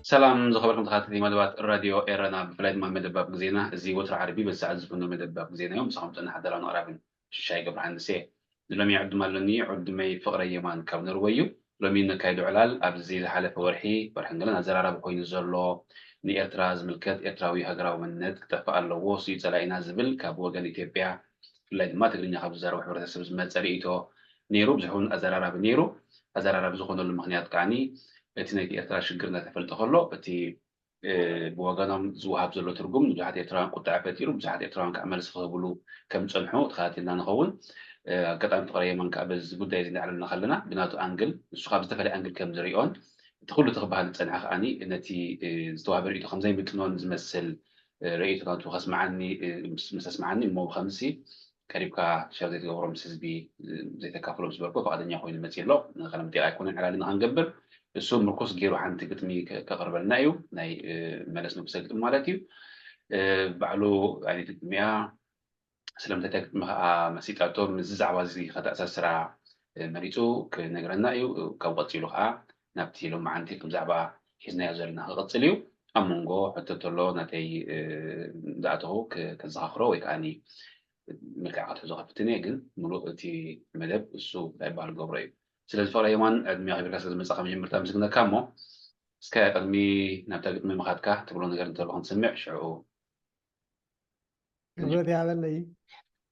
ሰላም ዝኸበርኩም ተኸታተልቲ መደባት ራድዮ ኤረና፣ ብፍላይ ድማ መደብ ኣብ ግዜና። እዚ ወትሩ ዓርቢ በዚ ሰዓት ዝፍኖ መደብ ኣብ ግዜና እዩ። ምሳኹም ጽንሕ ኣዳላውን ኣቕራብን ሽሻይ ገብረሃንስ እየ። ንሎሚ ዕዱም ኣለኒ፣ ዕዱመይ ፍቕረ የማን ካብ ኖርወይ እዩ። ሎሚ ነካይዶ ዕላል ኣብዚ ዝሓለፈ ወርሒ፣ ወርሒ እንገለን ኣዘራራቢ ኮይኑ ዘሎ ንኤርትራ ዝምልከት ኤርትራዊ ሃገራዊ መንነት ክጠፍእ ኣለዎ፣ እሱ እዩ ጸላኢና ዝብል ካብ ወገን ኢትዮጵያ፣ ብፍላይ ድማ ትግርኛ ካብ ዝዛረቡ ሕብረተሰብ ዝመጸ ርእይቶ ነይሩ። ብዙሕ እውን ኣዘራራቢ ነይሩ። ኣዘራራቢ ዝኾነሉ ምኽንያት ከዓኒ እቲ ናይ ኤርትራ ሽግር እናተፈልጠ ከሎ እቲ እ፣ ብወገኖም ዝወሃብ ዘሎ ትርጉም ንብዙሓት ኤርትራውያን ቁጥዐ ፈጢሩ፣ ብዙሓት ኤርትራውያን ከዓ መልሲ ክህብሉ ከም ዝጸንሑ ተኸታቲልና ንኸውን። እ፣ ኣጋጣሚ ፍቕረ የማን ከዓ በዚ ጉዳይ እዚ እናዕለልና ከለና ብናቱ ኣንግል፣ ንሱ ካብ ዝተፈላለየ ኣንግል ከም ዝሪኦን እቲ ኩሉ እቲ ክበሃል ዝጸንሐ ከዓኒ ነቲ፣ እ፣ ዝተዋህበ ርእይቶ ከም ዘይምጥኖን ዝመስል፣ እ፣ ርእይቶ ናቱ ከስምዓኒ፣ እ፣ ምስ፣ ምስ ኣስምዓኒ እሞ ብኸምዚ ቀሪብካ ሸር ዘይትገብሮ ምስ ህዝቢ፣ እ፣ ዘይተካፍሎ ምስ በልኩ ፍቓደኛ ኮይኑ መጺኡ ኣሎ። ንኸነምጢቕ ኣይኮነን ዕላልና ክንገብር። እሱ ምርኩስ ገይሩ ሓንቲ ግጥሚ ከ-፣ ከቕርበልና እዩ። ናይ፣ እ፣ መለስ ንጉሰ ግጥሚ ማለት እዩ። እ፣ ባዕሉ ዓይነት ግጥሚ እያ። ስለምንታይ እታ ግጥሚ ከኣ መሲጣቶ፣ ምስዚ ዛዕባ እዚ ከተኣሳስራ፣ እ፣ መሪጹ ክነግረና እዩ። ካብ ቀጺሉ ከኣ ናብቲ ሎማዓንቲ ከም ዛዕባ ሒዝናዮ ዘለና ክቕጽል እዩ። ኣብ መንጎ ሕቶ እንተሎ ናተይ፣ እ፣ ዝኣተኹ ከ-፣ ከዘኻኽሮ ወይ ከኣኒ ምልክዕ ክትሕዞ ከፍትን እየ፣ ግን ምሉእ እቲ መደብ እሱ እንታይ ይበሃል ገብሮ እዩ። ስለዚ ፍቕረ የማን ዕድመ ኣኽቢርካ ስለ ዝመጻኻ መጀመርታ ኣመስግነካ እሞ እስከ ቅድሚ ናብታ ግጥሚ ምኻድካ ትብሎ ነገር እንተሎ ክንስምዕ ሽዑ ክብረት ይሃበለይ።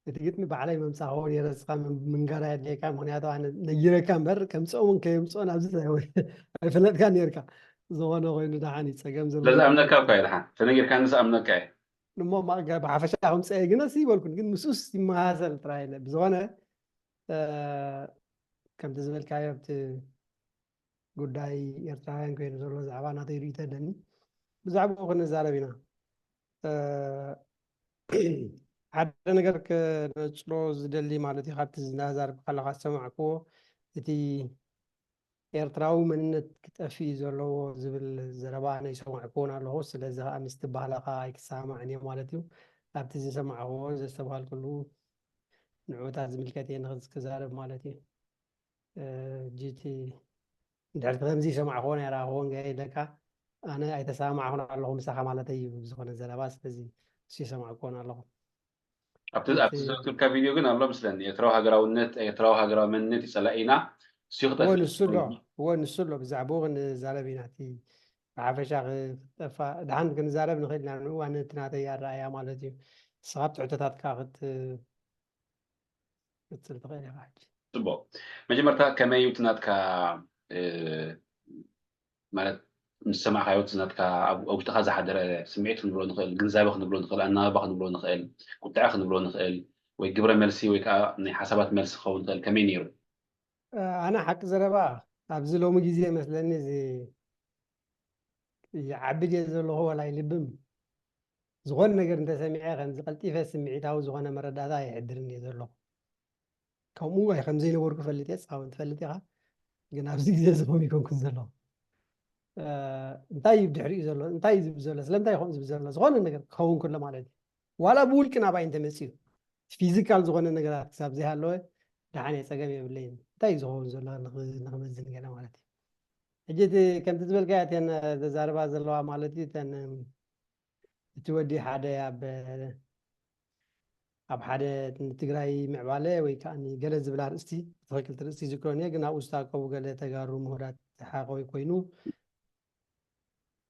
እቲ ግጥሚ ባዕለይ መምጻእክዎ ነይረ፣ እስኻ ምን-፣ ምንጋር ኣየድልየካ፣ ምኽንያቱ ኣነ ነጊረካ እምበር ከምጽኦ እውን ከየምጽኦን ኣብዚ ኣይፈለጥካ ነይርካ። ዝኾነ ኮይኑ ደሓን እዩ፣ ጸገም ዘለዎ ስለዚ ኣምነካ እኳ እየ ደሓን ተነጊርካንስ ኣምነካ እየ እሞ ማ-፣ ገ-፣ ብሓፈሻ ከምጽኦ እየ ግነስ ይበልኩን፣ ግን ምስኡስ ይመሳሰል ጥራይ ኢለ። ብዝኾነ፣ እ፣ ከምቲ ዝበልካዮ ኣብቲ ጉዳይ ኤርትራውያን ኮይኑ ዘሎ ዛዕባ ናተይ ርእይቶ ኣለኒ። ብዛዕባኡ ክንዛረብ ኢና። እ፣ ሓደ ነገር ከነጽሮ ዝደሊ ማለት እዩ፣ ካብቲ እናዛረብካ ከለኻ ዝሰማዕክዎ፣ እቲ ኤርትራዊ መንነት ክጠፍእ እዩ ዘለዎ ዝብል ዘረባ ኣነ ይሰማዕክዎን ኣለኹ። ስለዚ ከኣ ምስቲ ባህልኻ ኣይክሰማማዕን እየ ማለት እዩ። ኣብቲ ዝሰማዕክዎ ዘስተብሃልክሉ ንዑታት ዝምልከት እየ ንኽዝ-፣ ክዛረብ ማለት እዩ። እ፣ ጂቲ እንድሕር ከምዚ ይሰማዕክዎ ናይ ረኣኽዎ እንገ ኢለካ ኣነ ኣይተሰማማዕኩን ኣለኹ ምሳኻ ማለተይ እዩ ብዝኾነ ዘረባ። ስለዚ እሱ ይሰማዕክዎን ኣለኹ። ኣብቲ ኣብቲ ዘርክብካ ቪድዮ ግን ኣሎ መስለኒ ኤርትራዊ ሃገራውነት ኤርትራዊ ሃገራዊ መንነት እዩ ጸላኢና እሱ እወ ክጠፍእ ንሱ ኣሎ እወ ንሱ ኣሎ ብዛዕባኡ ክንዛረብ ኢና። እቲ ብሓፈሻ ክጠፋ ድሓን ክንዛረብ ንኽእል ኢና። ንኡ ኣነ እቲ ናተይ ኣረኣያ ማለት እዩ። ንስኻ ኣብቲ ሕቶታትካ ክት- ክትጽል ትኽእል ኢኻ ሕጂ። ጽቡቕ መጀመርታ ከመይ እዩ እቲ ናትካ እ፣ ማለት ምስ ሰማዕካዮ እቲ ናትካ ኣብ ኣብ ውሽጥኻ ዝሓደረ ስምዒት ክንብሎ ንኽእል፣ ግንዛበ ክንብሎ ንኽእል፣ ኣናባባ ክንብሎ ንኽእል፣ ቁጥዐ ክንብሎ ንኽእል፣ ወይ ግብረ መልሲ ወይ ከዓ ናይ ሓሳባት መልሲ ክኸውን ይኽእል፣ ከመይ ነይሩ? ኣነ ሓቂ ዘረባ ኣብዚ ሎሚ ግዜ መስለኒ እዚ ይዓቢ ድየ ዘለኹ ዋላ ይልብም ዝኾነ ነገር እንተሰሚዐ ከምዚ ቀልጢፈ ስምዒታዊ ዝኾነ መረዳእታ ኣይሕድርን እየ ዘለኹ። ከምኡ ኣይ ከም ዘይነበርኩ ፈልጥ እየ፣ እስኻ እውን ትፈልጥ ኢኻ። ግን ኣብዚ ግዜ እዚ ከምኡ ይኮንኩን ዘለኹ። እ፣ እንታይ እዩ ብድሕሪኡ ዘሎ? እንታይ እዩ ዝብል ዘሎ? ስለምንታይ እዩ ከምኡ ዝብል ዘሎ? ዝኾነ ነገር ክኸውን ከሎ ማለት እዩ። ዋላ ብውልቂ ናባይ እንተመፂኡ፣ ፊዚካል ዝኾነ ነገራት ክሳብ ዘይሃለወ ደሓን እየ፣ ፀገም የብለይን። እንታይ እዩ ዝኸውን ዘሎ ንኽ-፣ ንኽመዝን ገለ ማለት እዩ። ሕጂ እቲ ከምቲ ዝበልካዮ እተን ዘዛርባ ዘለዋ ማለት እዩ፣ እተን እቲ ወዲ ሓደ ኣብ ኣብ ሓደ ንትግራይ ምዕባለ ወይ ከዓ ገለ ዝብል ኣርእስቲ ብትኽክል እቲ ርእስቲ ይዝክሮን እየ፣ ግን ኣብኡ ዝተኣከቡ ገለ ተጋሩ ምሁራት ዝሓቆ ኮይኑ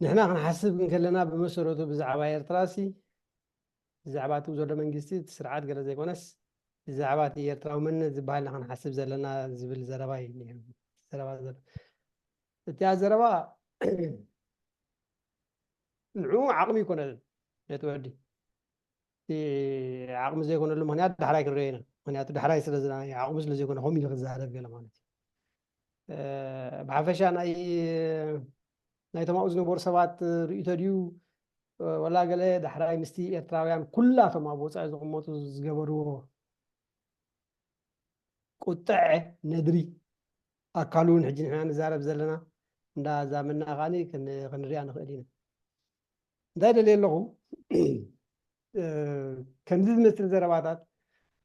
ንሕና ክንሓስብ እንከለና ብመሰረቱ ብዛዕባ ኤርትራ ሲ ብዛዕባ እቲ ዘሎ መንግስቲ እቲ ስርዓት ገለ ዘይኮነስ ብዛዕባ እቲ ኤርትራዊ መንነት ዝበሃል ኢና ክንሓስብ ዘለና ዝብል ዘረባ እዩ ነይሩ። ዘረባ ዘሎ እቲ ኣዘረባ ንዕኡ ዓቕሚ ይኮነን ነቲ ወዲ ዓቕሚ ዘይኮነሉ ምክንያት ዳሕራይ ክንሪኦ ኢና። ምክንያቱ ዳሕራይ ስለ ዝና ዓቕሚ ስለ ዘይኮነ ከምኡ ኢሉ ክዛረብ ገለ ማለት እዩ። ብሓፈሻ ናይ ናይቶም ኣብኡ ዝነበሩ ሰባት ርእይቶ ድዩ? ወላ ገለ ዳሕራይ ምስቲ ኤርትራውያን ኩላቶም ኣብ ወፃኢ ዝቕመጡ ዝገበርዎ ቁጥዐ ነድሪ ኣካሉ እውን ሕጂ ንሕና ንዛረብ ዘለና እንዳ ዛመና ከዓኒ ክንሪኣ ንኽእል ኢና። እንታይ ደልየ ኣለኹ፣ ከምዚ ዝመስል ዘረባታት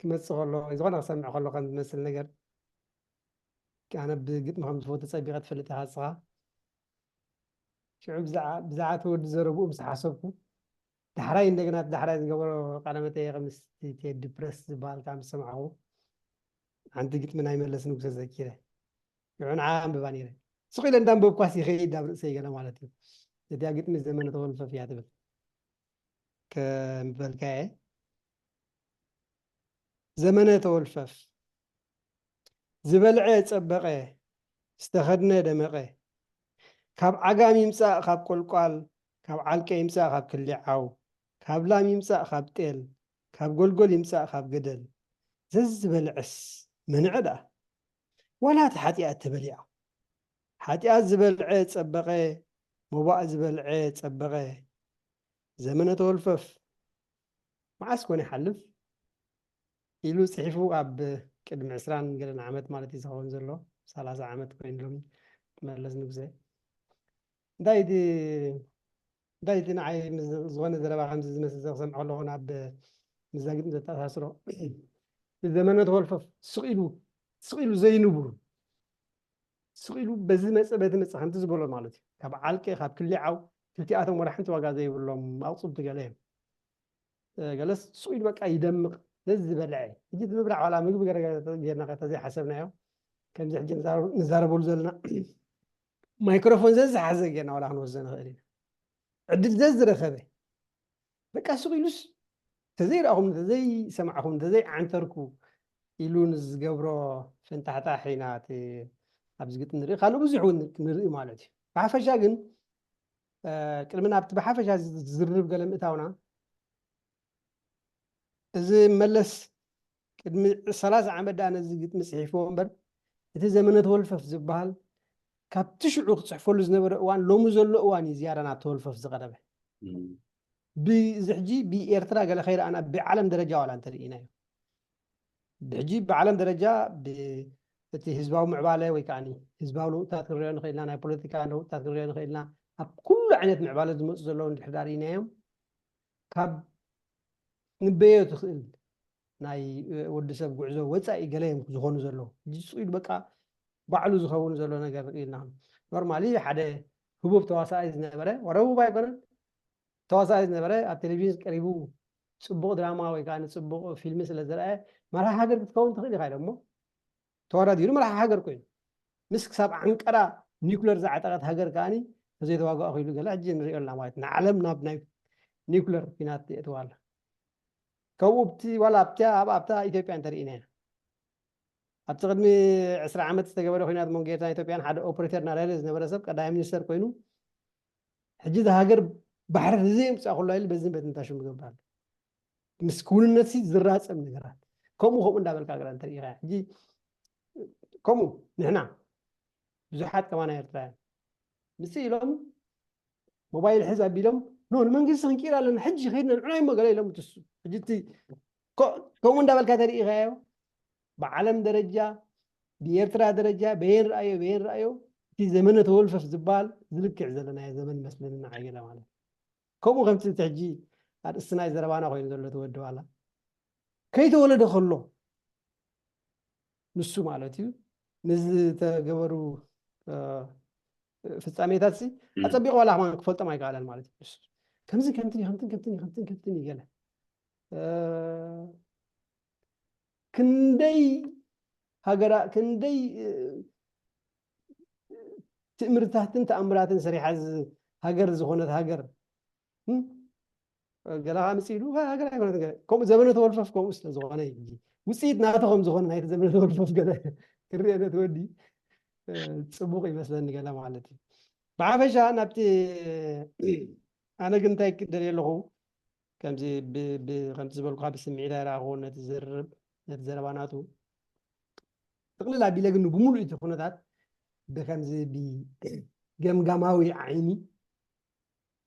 ክመፅእ ከሎ ወይ ዝኾነ ክሰምዕ ከሎ ከም ዝመስል ነገር ኣነ ብግጥሚ ከም ዝፈቱ ፀቢቐ ትፈልጥ ኢኻ ንስኻ። ሽዑ ብዛዕባ ተወዲ ዘረብኡ ምስ ሓሰብኩ ዳሕራይ እንደገና እቲ ዳሕራይ ዝገበሮ ቃለ መጠየቕ ምስ ቴዲ ፕረስ ዝበሃል ካብ ዝሰማዕኹ ሓንቲ ግጥሚ ናይ መለስ ንጉሰ ዘኪረ። ሽዑ ንዓ ኣንብባ ነይረ። ስቕ ኢለ እንዳንበብኳስ ይኸይድ ኣብ ርእሰይ ገለ ማለት እዩ። እቲኣ ግጥሚ ዘመነ ተወልፈፍ እያ ትብል። ከም ዝበልካየ ዘመነ ተወልፈፍ ዝበልዐ ጸበቐ፣ ዝተኸድነ ደመቐ። ካብ ዓጋም ይምጻእ ካብ ቆልቋል፣ ካብ ዓልቀ ይምጻእ ካብ ክሊዓው፣ ካብ ላም ይምጻእ ካብ ጤል፣ ካብ ጎልጎል ይምጻእ ካብ ገደል። ዘዝበልዐስ መንዐ ደኣ፣ ዋላ እቲ ሓጢኣት ተበሊዓ። ሓጢኣት ዝበልዐ ጸበቐ፣ ሞባእ ዝበልዐ ጸበቐ። ዘመነ ተወልፈፍ መዓስ ኮን ይሓልፍ ኢሉ ጽሒፉ ኣብ ቅድሚ ዕስራን ገለን ዓመት ማለት እዩ ዝኸውን ዘሎ፣ ሰላሳ ዓመት ኮይኑ ሎሚ መለስ ንጉሰ። እንታይ እቲ እንታይ እቲ ንዓይ ምስ ዝኾነ ዘረባ ከምዚ ዝመስል ዘክሰምዕ ከለኹ ናብ ምስዛ ግጥሚ ዘተኣሳስሮ ዘመነ ተወልፈፍ ስቕ ኢሉ ስቕ ኢሉ ዘይንቡር ስቕ ኢሉ በዚ መፀ በቲ መፀ ከምቲ ዝበሎ ማለት እዩ። ካብ ዓልቂ ካብ ክሊዓው ክልቲኣቶም ወላ ሓንቲ ዋጋ ዘይብሎም ኣቑፅልቲ ገለ እዮም። ገለስ ስቕ ኢሉ በቃ ይደምቕ። ነዚ ዝበልዐ ሕጂ እቲ ምብላዕ ዋላ ምግቢ ገረገረ ጌርና ከ ተዘይሓሰብናዮ ከምዚ ሕጂ ንዛረበሉ ዘለና ማይክሮፎን ዘዝሓዘ ጌርና ዋላ ክንወስዶ ንኽእል ኢና። ዕድል ዘዝረኸበ በቃ ስቕ ኢሉስ ተዘይረኣኹም ተዘይሰማዕኹም ተዘይዓንተርኩ ኢሉ ንዝገብሮ ፍንታሕታሕ ኢና እቲ ኣብዚ ግጥም ንርኢ። ካልእ ብዙሕ እውን ንርኢ ማለት እዩ። ብሓፈሻ ግን ቅድሚ ናብቲ ብሓፈሻ ዝርርብ ገለ ምእታውና እዚ መለስ ቅድሚ ሰላሳ ዓመት ደኣ ነዚ ግጥሚ ጽሒፍዎ እምበር እቲ ዘመነ ተወልፈፍ ዝበሃል ካብቲ ሽዑ ክጽሕፈሉ ዝነበረ እዋን ሎሚ ዘሎ እዋን እዩ ዝያዳ ናብ ተወልፈፍ ዝቐረበ። ብዚ ሕጂ ብኤርትራ ገለ ከይረኣና ብዓለም ደረጃ ዋላ እንተርኢናዮ ብሕጂ ብዓለም ደረጃ እቲ ህዝባዊ ምዕባለ ወይ ከዓ ህዝባዊ ለውጥታት ክንሪኦ ንኽእልና ናይ ፖለቲካ ለውጥታት ክንሪኦ ንኽእልና ኣብ ኩሉ ዓይነት ምዕባለ ዝመፁ ዘለዉ እንድሕር ዳርኢናዮም ካብ ንበዮ ትኽእል ናይ ወዲ ሰብ ጉዕዞ ወፃኢ ገለ እዮም ዝኾኑ ዘለዉ። ሕጂ ስቕ ኢሉ በቃ ባዕሉ ዝኸውን ዘሎ ነገር ርኢልና። ኖርማሊ ሓደ ህቡብ ተዋሳኣይ ዝነበረ ወረ ህቡብ ኣይኮነን ተዋሳኣይ ዝነበረ ኣብ ቴሌቪዥን ቀሪቡ ፅቡቕ ድራማ ወይ ከዓ ንፅቡቕ ፊልሚ ስለ ዝረኣየ መርሃ ሃገር ክትከውን ትኽእል ኢኻ ኢሎሞ ተወዳዲሩ መርሓ ሃገር ኮይኑ ምስ ክሳብ ዓንቀራ ኒኩለር ዝዓጠቐት ሃገር ከዓኒ ተዘይተዋጋእኹ ኢሉ ገለ ሕጂ ንሪኦ ኣለና ማለት ንዓለም ናብ ናይ ኒኩለር ኲናት የእትዋ ኣላ። ከምኡ ኣብቲ ዋላ ኣብታ ኣብ ኣብታ ኢትዮጵያ እንተርኢና ኢና ኣብቲ ቅድሚ ዕስራ ዓመት ዝተገበረ ኲናት መንጎ ኤርትራን ኢትዮጵያን ሓደ ኦፕሬተር ናዳለ ዝነበረ ሰብ ቀዳማይ ሚኒስተር ኮይኑ ሕጂ እዛ ሃገር ባሕሪ ተዘይምፃእ ኩላ ኢሉ በዝን በትን ታሽሙ ይገብር ኣሎ። ምስ ክውንነት ሲ ዝራፀም ነገራት ከምኡ ከምኡ እንዳበልካ ግራ እንተሪኢኻ ሕጂ ከምኡ ንሕና ብዙሓት ከማና ኤርትራውያን ምስ ኢሎም ሞባይል ሕዝ ኣቢሎም ኖ ንመንግስቲ ክንቅይር ኣለና ሕጂ ከይድና ንዕና ይሞ ገለ ኢሎም ትሱ ሕጂ እቲ ከምኡ እንዳበልካ ተሪኢኻዮ ብዓለም ደረጃ ብኤርትራ ደረጃ በየን ረኣዮ በየን ረኣዮ እቲ ዘመነ ተወልፈፍ ዝበሃል ዝልክዕ ዘለናዮ ዘመን ይመስለኒ ንዓይ ገለ ማለት ከምኡ ከምቲ እቲ ሕጂ ኣርእስቲ ናይ ዘረባና ኮይኑ ዘሎ ተወዲ ዋላ ከይተወለደ ከሎ ንሱ ማለት እዩ ንዝተገበሩ ፍጻሜታት ሲ ኣጸቢቑ ዋላ ከማን ክፈልጦም ኣይከኣለን ማለት እዩ ከምዚ ከምቲ ከምትን ከምትን ከምትን ከምትን ይገለ ክንደይ ሃገራ ክንደይ ትእምርታትን ተኣምራትን ሰሪሓ ሃገር ዝኾነት ሃገር ገለ ከዓ ምፅእ ኢሉ ሃገር ኣይኮነት ከምኡ ዘመነ ተወልፈፍ ከምኡ ስለ ዝኾነ ውፅኢት ናቶ ከም ዝኾነ ናይቲ ዘመነ ተወልፈፍ ገለ ክርአ ነቲ ወዲ ፅቡቕ ይመስለኒ ገለ ማለት እዩ ብሓፈሻ ናብቲ ኣነ ግን እንታይ ክደልየ ኣለኹ ከምዚ ብ- ብ- ከምቲ ዝበልኩኻ ብስምዒት ኣይረኣኹ ነቲ ዝርርብ ነቲ ዘረባ ናቱ። ጥቕልል ኣቢለ ግን ብሙሉእ እቲ ኩነታት ብከምዚ ብገምጋማዊ ዓይኒ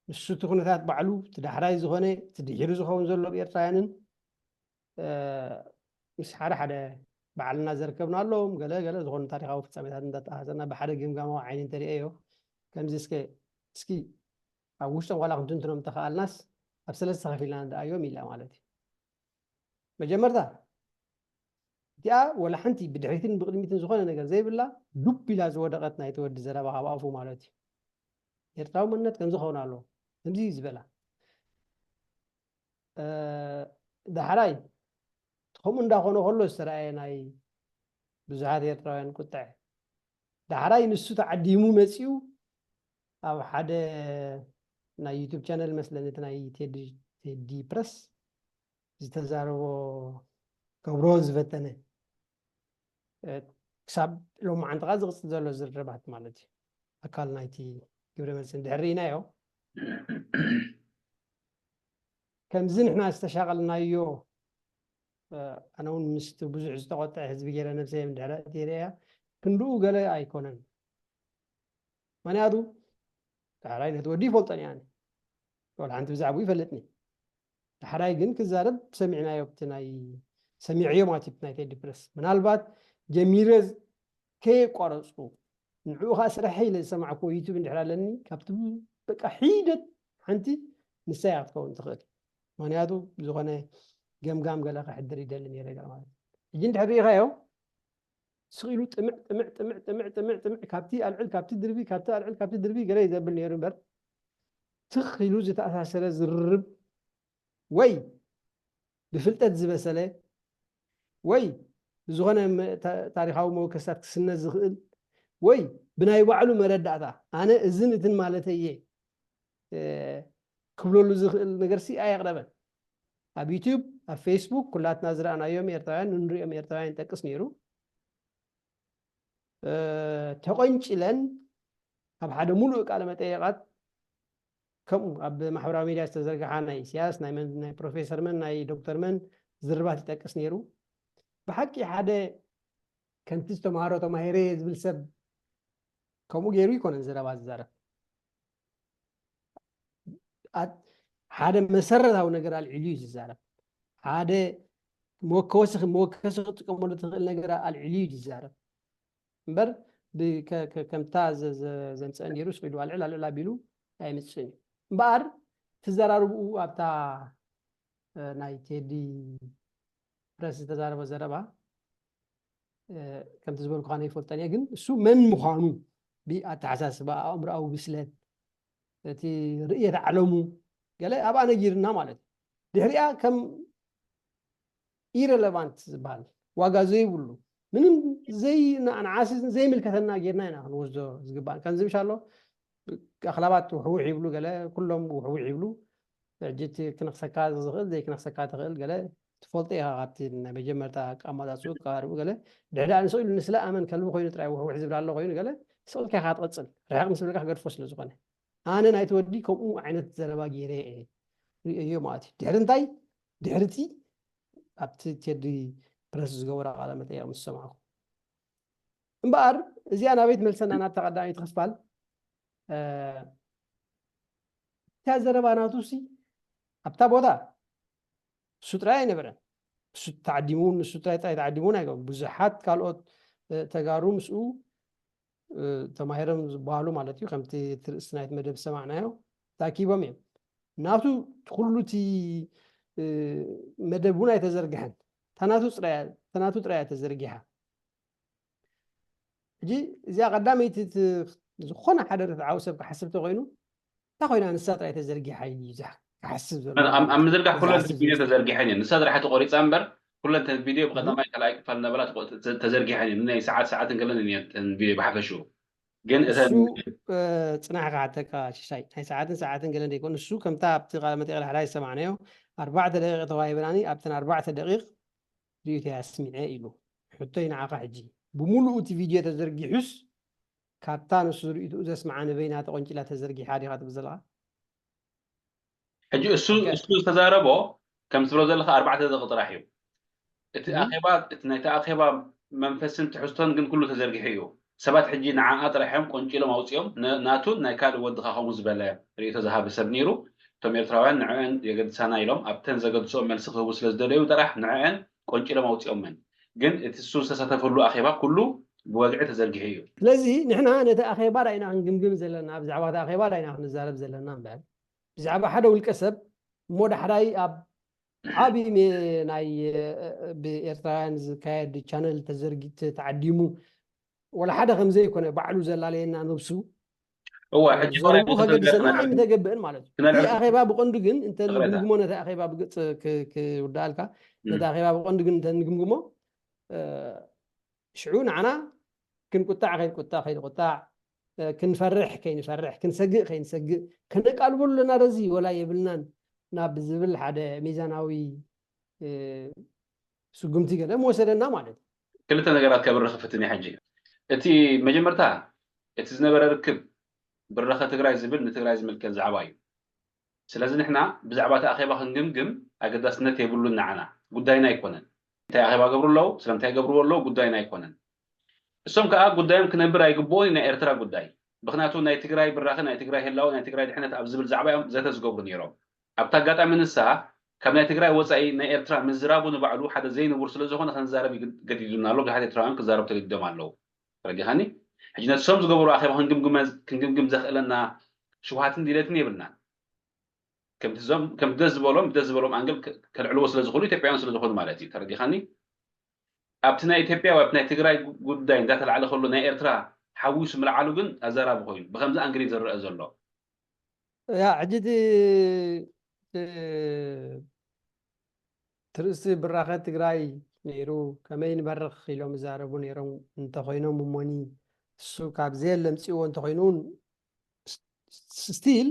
ንሱ እቲ ኩነታት ባዕሉ እቲ ዳሕራይ ዝኾነ እቲ ድሒሩ ዝኸውን ዘሎ ብኤርትራውያንን ምስ ሓደ ሓደ ባዕልና ዘርከብና ኣለዎም ገለ ገለ ዝኾኑ ታሪካዊ ፍጻሜታት እንዳተኣሃዘና ብሓደ ገምጋማዊ ዓይኒ እንተሪአዮ ከምዚ እስከ እስኪ ኣብ ውሽጦም ዋላ ክንትንትኖም እንተኸኣልናስ ኣብ ሰለስተ ከፊልና ንርኣዮም ኢላ ማለት እዩ። መጀመርታ እቲኣ ወላ ሓንቲ ብድሕሪትን ብቕድሚትን ዝኾነ ነገር ዘይብላ ዱብ ኢላ ዝወደቐት ናይቲ ወዲ ዘረባ ካብ ኣፉ ማለት እዩ። ኤርትራዊ መንነት ከምዚ ክኸውን ኣለዎ ከምዚ እዩ ዝበላ። ዳሕራይ ከምኡ እንዳኾነ ከሎ ዝተረኣየ ናይ ብዙሓት ኤርትራውያን ቁጥዐ ዳሕራይ ንሱ ተዓዲሙ መፂኡ ኣብ ሓደ ናይ ዩቱብ ቻነል መስለኒ እቲ ናይ ቴዲ ፕረስ ዝተዛረቦ ከብሮ ዝፈተነ ክሳብ ሎማዓንቲ ካ ዝቕፅል ዘሎ ዝርርባት ማለት እዩ። ኣካል ናይቲ ግብረ መልሲ እንድሕር ርኢናዮ ከምዚ ንሕና ዝተሻቐልናዮ ኣነ እውን ምስቲ ብዙሕ ዝተቆጠዐ ህዝቢ ገይረ ነብሰይ እንድሕር ርእያ ክንድኡ ገለ ኣይኮነን። ምክንያቱ ዳሕራይ ነቲ ወዲ ይፈልጦን እየ ኣነ ወላ ሓንቲ ብዛዕባኡ ይፈልጥኒ። ዳሕራይ ግን ክዛረብ ሰሚዕናዮ ኣብቲ ናይ ሰሚዐዮ ማለት እዩ ናይ ቴዲ ፕረስ ምናልባት ጀሚረ ከየቋረፅኩ ንዕኡ ከዓ ስርሐ ኢለ ዝሰማዕኩዎ ዩቱብ እንድሕር ኣለኒ ካብቲ በቃ ሒደት ሓንቲ ንሳ እያ ክትከውን ትኽእል። ምክንያቱ ዝኾነ ገምጋም ገለ ክሕድር ይደሊ ነይረ ገለ ማለት እዩ። ሕጂ እንድሕር ርኢኻዮ ስቕ ኢሉ ጥምዕ ጥምዕ ጥምዕ ጥምዕ ጥምዕ ጥምዕ ካብቲ ኣልዕል ካብቲ ድርቢ ካብቲ ኣልዕል ካብቲ ድርቢ ገለ እዩ ዘብል ነይሩ እምበር ትኽ ኢሉ ዝተኣሳሰረ ዝርርብ ወይ ብፍልጠት ዝበሰለ ወይ ብዝኾነ ታሪካዊ መወከስታት ክስነ ዝኽእል ወይ ብናይ ባዕሉ መረዳእታ ኣነ እዝን እትን ማለተይ እየ ክብለሉ ዝኽእል ነገር ሲ ኣየቕረበን። ኣብ ዩቲዩብ ኣብ ፌስቡክ ኩላትና ዝረኣናዮም ኤርትራውያን ንንሪኦም ኤርትራውያን ይጠቅስ ነይሩ። ተቆንጭለን ኣብ ሓደ ሙሉእ ቃለ መጠየቃት ከምኡ ኣብ ማሕበራዊ ሚድያ ዝተዘርግሓ ናይ ኢሳያስ ናይ መን ናይ ፕሮፌሰር መን ናይ ዶክተር መን ዝርባት ይጠቅስ ነይሩ። ብሓቂ ሓደ ከምቲ ዝተምሃሮ ተማሂረ ዝብል ሰብ ከምኡ ገይሩ ይኮነን ዘረባ ዝዛረብ። ሓደ መሰረታዊ ነገር ኣልዒሉ እዩ ዝዛረብ። ሓደ መወከሲ መወከሲ ክጥቀመሉ ትኽእል ነገር ኣልዒሉ እዩ ዝዛረብ እምበር ከምታ ዘምፀአ ነይሩ ስኢሉ ኣልዕል ኣልዕል ኣቢሉ ኣይምፅእን እዩ። እምበኣር ትዘራርብኡ ኣብታ ናይ ቴዲ ፕረስ ዝተዛረበ ዘረባ ከምቲ ዝበልኩ ነ ይፈልጠን እየ ግን እሱ መን ምዃኑ ብኣተሓሳስባ ኣእምሮኣዊ ብስለት እቲ ርእየት ዓለሙ ገለ ኣብኣ ነጊርና ማለት እዩ። ድሕሪኣ ከም ኢረለቫንት ዝበሃል ዋጋ ዘይብሉ ምንም ዘይንዓስን ዘይምልከተና ጌርና ኢና ክንወስዶ ዝግባእ ከምዚ ምሻ ኣሎ ኣኽላባት ውሕውሕ ይብሉ ገለ ኩሎም ውሕውሕ ይብሉ ሕጂ እቲ ክነኽሰካ ዝኽእል ዘይክነኽሰካ ትኽእል ገለ ትፈልጦ ኢኻ ካብቲ ናይ መጀመርታ ኣቃማጣፅኡ ኣቀራርቡ ገለ ድሕዳ ንስቕ ኢሉ ንስለ ኣመን ከልቢ ኮይኑ ጥራይ ውሕውሕ ዝብል ኣሎ ኮይኑ ገለ ስቕ ኢልካ ኢኻ ትቐፅል ርሕቕ ምስ ብልካ ክገድፎ ስለ ዝኾነ ኣነ ናይቲ ወዲ ከምኡ ዓይነት ዘረባ ገይረ እየ ርእዮ ማለት እዩ ድሕሪ እንታይ ድሕርቲ ኣብቲ ቴዲ ፕረስ ዝገበሮ ቃለ መጠየቕ ምስ ሰማዕኩ እምበኣር እዚኣ ናበይ ትመልሰና ናብታ ቀዳመይቲ ክፋል እታ ዘረባ ናቱ ሲ ኣብታ ቦታ እሱ ጥራይ ኣይነበረን። እሱ ተዓዲሙ ንሱ ጥራይ ጥራይ ተዓዲሙ ኣይገ ብዙሓት ካልኦት ተጋሩ ምስኡ ተማሂሮም ዝበሃሉ ማለት እዩ። ከምቲ ትርእስቲ ናይቲ መደብ ዝሰማዕናዮ ተኣኪቦም እዮም። ናቱ ኩሉ እቲ መደብ እውን ኣይተዘርግሐን። ተናቱ ጥራይ ተዘርጊሓ። ሕጂ እዚኣ ቀዳመይቲ ዝኾነ ሓደ ርትዓዊ ሰብ ክሓስብ ተኮይኑ እታ ኮይና ንሳ ጥራይ ተዘርጊሓ እዩ ክሓስብ ዘሎ ኣብ ምዝርጋሕ ኩለን ቪድዮ ተዘርጊሐን እየን። ንሳ ጥራሕ ተቆሪፃ እምበር ኩለን ተን ቪድዮ ብቀዳማይ ካልኣይ ክፋል እናበላ ተዘርጊሐን እየን። ናይ ሰዓት ሰዓትን ገለን እየን ተን ቪድዮ ብሓፈሽኡ። ግን እተን ጽናሕ ክሓተካ ሽሻይ ናይ ሰዓትን ሰዓትን ገለን ዘይኮን ንሱ ከምታ ኣብቲ ቃለ መጠይቅ ዳሕራይ ዝሰማዕናዮ ኣርባዕተ ደቂቅ ተዋሂበናኒ ኣብተን ኣርባዕተ ደቂቅ ርእይቶይ ኣስሚዐ ኢሉ ሕቶይ ንዓኻ ሕጂ ብምሉኡ እቲ ቪድዮ ተዘርጊሑስ ካብታ ንሱ ርእይትኡ ዘስምዓ ንበይና ተቆንጭላ ተዘርጊሓ ዲኻ ትብል ዘለኻ? ሕጂ እሱ እሱ ዝተዛረቦ ከም ትብሎ ዘለካ ኣርባዕተ ደቂ ጥራሕ እዩ። እቲ ኣኼባ እቲ ናይቲ ኣኼባ መንፈስን ትሕዝቶን ግን ኩሉ ተዘርጊሑ እዩ። ሰባት ሕጂ ንዓኣ ጥራሕ እዮም ቆንጪሎም ኣውፂኦም። ናቱን ናይ ካልእ ወድካ ከምኡ ዝበለ ርእቶ ዝሃበ ሰብ ነይሩ። እቶም ኤርትራውያን ንዕአን የገድሳና ኢሎም ኣብተን ዘገድስኦም መልሲ ክህቡ ስለ ዝደለዩ ጥራሕ ንዕአን ቆንጪሎም ኣውፂኦመን። ግን እቲ እሱ ዝተሳተፈሉ ኣኼባ ኩሉ ብወግዒ ተዘርጊሑ እዩ። ስለዚ ንሕና ነቲ ኣኼባ ዳይና ክንግምግም ዘለና፣ ብዛዕባ እቲ ኣኼባ ዳይና ክንዛረብ ዘለና እምበር ብዛዕባ ሓደ ውልቀ ሰብ እሞ ዳሕራይ ኣብ ዓቢ ናይ ብኤርትራውያን ዝካየድ ቻነል ተዘርጊት ተዓዲሙ ወላ ሓደ ከም ዘይኮነ ባዕሉ ዘላለየና ነብሱ እዋ ሕጂ ዘረቡ ከገድሰና ኣይምተገብእን ማለት እዩ። እቲ ኣኼባ ብቐንዱ ግን እንተ ንግምግሞ ነቲ ኣኼባ ብግልፂ ክውዳኣልካ ነቲ ኣኼባ ብቐንዱ ግን እንተ ንግምግሞ ሽዑ ንዓና ክንቁጣዕ ከይንቁጣዕ ከይንቁጣዕ ክንፈርሕ ከይንፈርሕ ክንሰግእ ከይንሰግእ ከነቃልቦ ኣለና። ረዚ ወላ የብልናን ናብ ዝብል ሓደ ሚዛናዊ ስጉምቲ ገለ ምወሰደና ማለት እዩ። ክልተ ነገራት ከብርኽ ክፍትን ሕጂ እቲ መጀመርታ እቲ ዝነበረ ርክብ ብረኸ ትግራይ ዝብል ንትግራይ ዝምልከት ዛዕባ እዩ። ስለዚ ንሕና ብዛዕባ እቲ ኣኼባ ክንግምግም ኣገዳስነት የብሉን ንዓና ጉዳይና ኣይኮነን። እንታይ ኣኼባ ገብሩ ኣለዉ ስለምንታይ ገብርዎ ኣለዉ ጉዳይና ኣይኮነን። እሶም ከዓ ጉዳዮም ክነብር ኣይግብኦን ናይ ኤርትራ ጉዳይ ምክንያቱ ናይ ትግራይ ብራኸ ናይ ትግራይ ህላወ ናይ ትግራይ ድሕነት ኣብ ዝብል ዛዕባ እዮም ዘተ ዝገብሩ ነይሮም። ኣብቲ ኣጋጣሚ ንሳ ካብ ናይ ትግራይ ወፃኢ ናይ ኤርትራ ምዝራቡ ንባዕሉ ሓደ ዘይንቡር ስለዝኾነ ክንዛረብ ገዲዱና ኣሎ። ብዙሓት ኤርትራውያን ክዛረቡ ተገዲዶም ኣለዉ። ተረዲኻኒ? ሕጂ ነቲ ሶም ዝገበሩ ኣኼባ ክንግምግም ዘኽእለና ሽውሃትን ድሌትን የብልናን። ከምቲ ደስ ዝበሎም ብደስ ዝበሎም ኣንግል ከልዕልዎ ስለዝኽእሉ ኢትዮጵያውያን ስለዝኾኑ ማለት እዩ። ተረዲኻኒ? ኣብቲ ናይ ኢትዮጵያ ወይ ኣብቲ ናይ ትግራይ ጉዳይ እንዳተላዕለ ከሎ ናይ ኤርትራ ሓዊሱ ምልዓሉ ግን ኣዘራቢ ኮይኑ ብከምዚ ኣንግል እዩ ዝረአ ዘሎ። ያ ሕጂ እቲ ትርእስቲ ብራኸ ትግራይ ነይሩ ከመይ ንበርኽ ኢሎም ይዛረቡ ነይሮም እንተኾይኖም እሞኒ እሱ ካብ ዘየለ ምፅእዎ እንተኾይኑ እውን ስቲል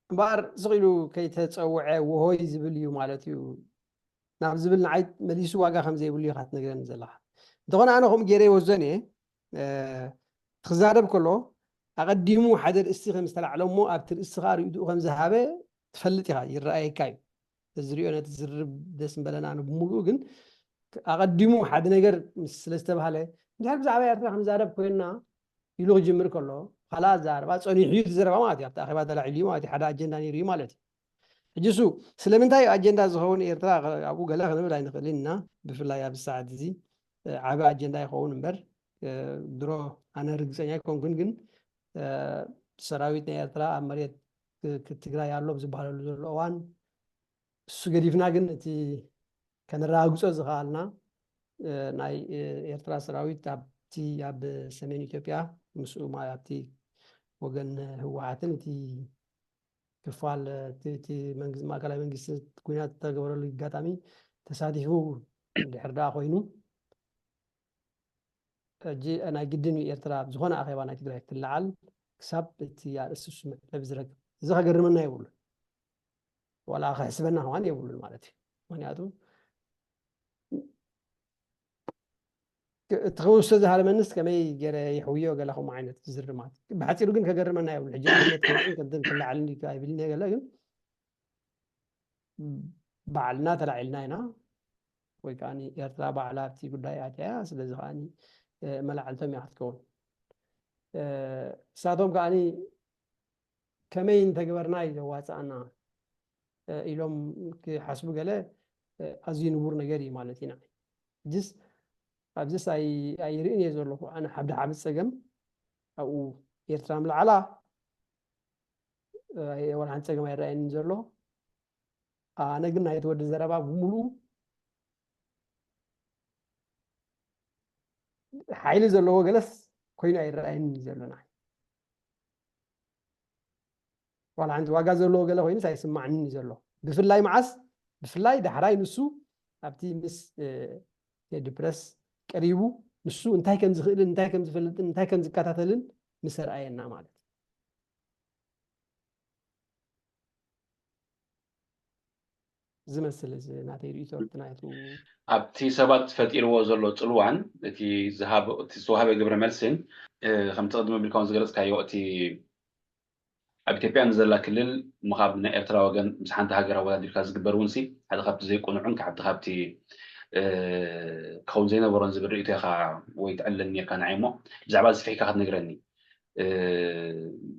እምበኣር ስቕ ኢሉ ከይተፀውዐ ውሆይ ዝብል እዩ ማለት እዩ ናብ ዝብል ንዓይ መሊሱ ዋጋ ከም ዘይብሉ ኢኻ ትነግረኒ ዘለኻ። እንተኾነ ኣነ ከምኡ ገይረ ይወስዶን እየ። ክዛረብ ከሎ ኣቐዲሙ ሓደ ርእስቲ ከም ዝተላዕለ እሞ ኣብቲ ርእስቲ ከዓ ርእትኡ ከም ዝሃበ ትፈልጥ ኢኻ፣ ይረኣየካ እዩ። ዝሪኦ ነቲ ዝርብ ደስ ምበለና ኣነ ብምሉኡ ግን ኣቐዲሙ ሓደ ነገር ምስ ስለ ዝተባሃለ እንድሕር ብዛዕባ ኤርትራ ክንዛረብ ኮይንና ኢሉ ክጅምር ከሎ ካልኣ ኣዛረባ ፀኒሑ እዩ እቲ ዘረባ ማለት እዩ ኣብቲ ኣኼባ ተላዒሉ እዩ ማለት እዩ ሓደ ኣጀንዳ ነይሩ እዩ ማለት እዩ ሕጂ እሱ ስለምንታይ እዩ ኣጀንዳ ዝኸውን ኤርትራ ኣብኡ ገለ ክንብል ኣይንኽእልን ኢና ብፍላይ ኣብዚ ሰዓት እዚ ዓቢ ኣጀንዳ ይኸውን እምበር ድሮ ኣነ ርግፀኛ ኣይኮንኩን ግን ሰራዊት ናይ ኤርትራ ኣብ መሬት ትግራይ ኣሎ ብዝበሃለሉ ዘሎ እዋን እሱ ገዲፍና ግን እቲ ከነረጋግጾ ዝኸኣልና ናይ ኤርትራ ሰራዊት ኣብቲ ኣብ ሰሜን ኢትዮጵያ ምስኡ ኣብቲ ወገን ህወሓትን እቲ ክፋል እቲ ማእከላይ መንግስቲ ኩናት ዝተገበረሉ ኣጋጣሚ ተሳቲፉ ድሕር ደኣ ኮይኑ ሕጂ ናይ ግድን እዩ ኤርትራ ኣብ ዝኾነ ኣኼባ ናይ ትግራይ ክትለዓል ክሳብ እቲ ኣርእስቲ እሱ መዕለቢ ዝረክብ እዚ ከገርመና የብሉን ዋላ ከሕስበና ከማን የብሉን ማለት እዩ ምክንያቱ እቲ ክውስቶ ዝሃለመንስ ከመይ ገይረ ይሕውዮ ገለ ከምኡ ዓይነት ዝርማት ብሓፂሩ ግን ከገርመና የብሉ ሕጂ ኣብነት ከውፅን ከምትን ክላዓልን እዩ ኣይብልን እየ ገለ ግን ባዕልና ተላዒልና ኢና ወይ ከዓ ኤርትራ ባዕላ ኣብቲ ጉዳይ ኣትያ ስለዚ ከዓ መላዕልቶም እያ ክትከውን እሳቶም ከዓ ከመይ እንተግበርና እዩ ዘዋፅኣና ኢሎም ክሓስቡ ገለ ኣዝዩ ንቡር ነገር እዩ ማለት ኢና ጅስ ኣብዚስ ኣይርእን እየ ዘለኹ ኣነ ሓብዲ ሓብድ ፀገም ኣብኡ ኤርትራ ምልዓላ ወላ ሓንቲ ፀገም ኣይረኣየኒ ዘሎ ኣነ ግን ናይቲ ወዲ ዘረባ ብምሉኡ ሓይሊ ዘለዎ ገለስ ኮይኑ ኣይረኣየኒ ዘሎ ንዓይ ዋላ ሓንቲ ዋጋ ዘለዎ ገለ ኮይኑስ ኣይስማዕንን እዩ ዘሎ ብፍላይ መዓስ ብፍላይ ዳሕራይ ንሱ ኣብቲ ምስ ቴዲ ፕረስ ቀሪቡ ንሱ እንታይ ከም ዝኽእልን እንታይ ከም ዝፈልጥን እንታይ ከም ዝከታተልን ምስ ኣርኣየና ማለት ዝመስል እዚ ናተይ ርእቶ ናይቱ ኣብቲ ሰባት ፈጢርዎ ዘሎ ፅልዋን እቲ ዝተዋሃበ ግብረ መልስን ከምቲ ቅድሚ ቢልካ ዝገለፅካዮ እቲ ኣብ ኢትዮጵያ ንዘላ ክልል ምኻብ ናይ ኤርትራ ወገን ምስ ሓንቲ ሃገር ኣወዳዲርካ ዝግበር እውን ሲ ሓደ ካብቲ ዘይቁኑዑን ካብቲ ካብቲ ክኸውን ዘይነበሮን ዝብል ርእቶ ኢኻ ወይ ትዕለኒ ኔርካ ንዓይ እሞ ብዛዕባ ዝፍሒካ ክትነግረኒ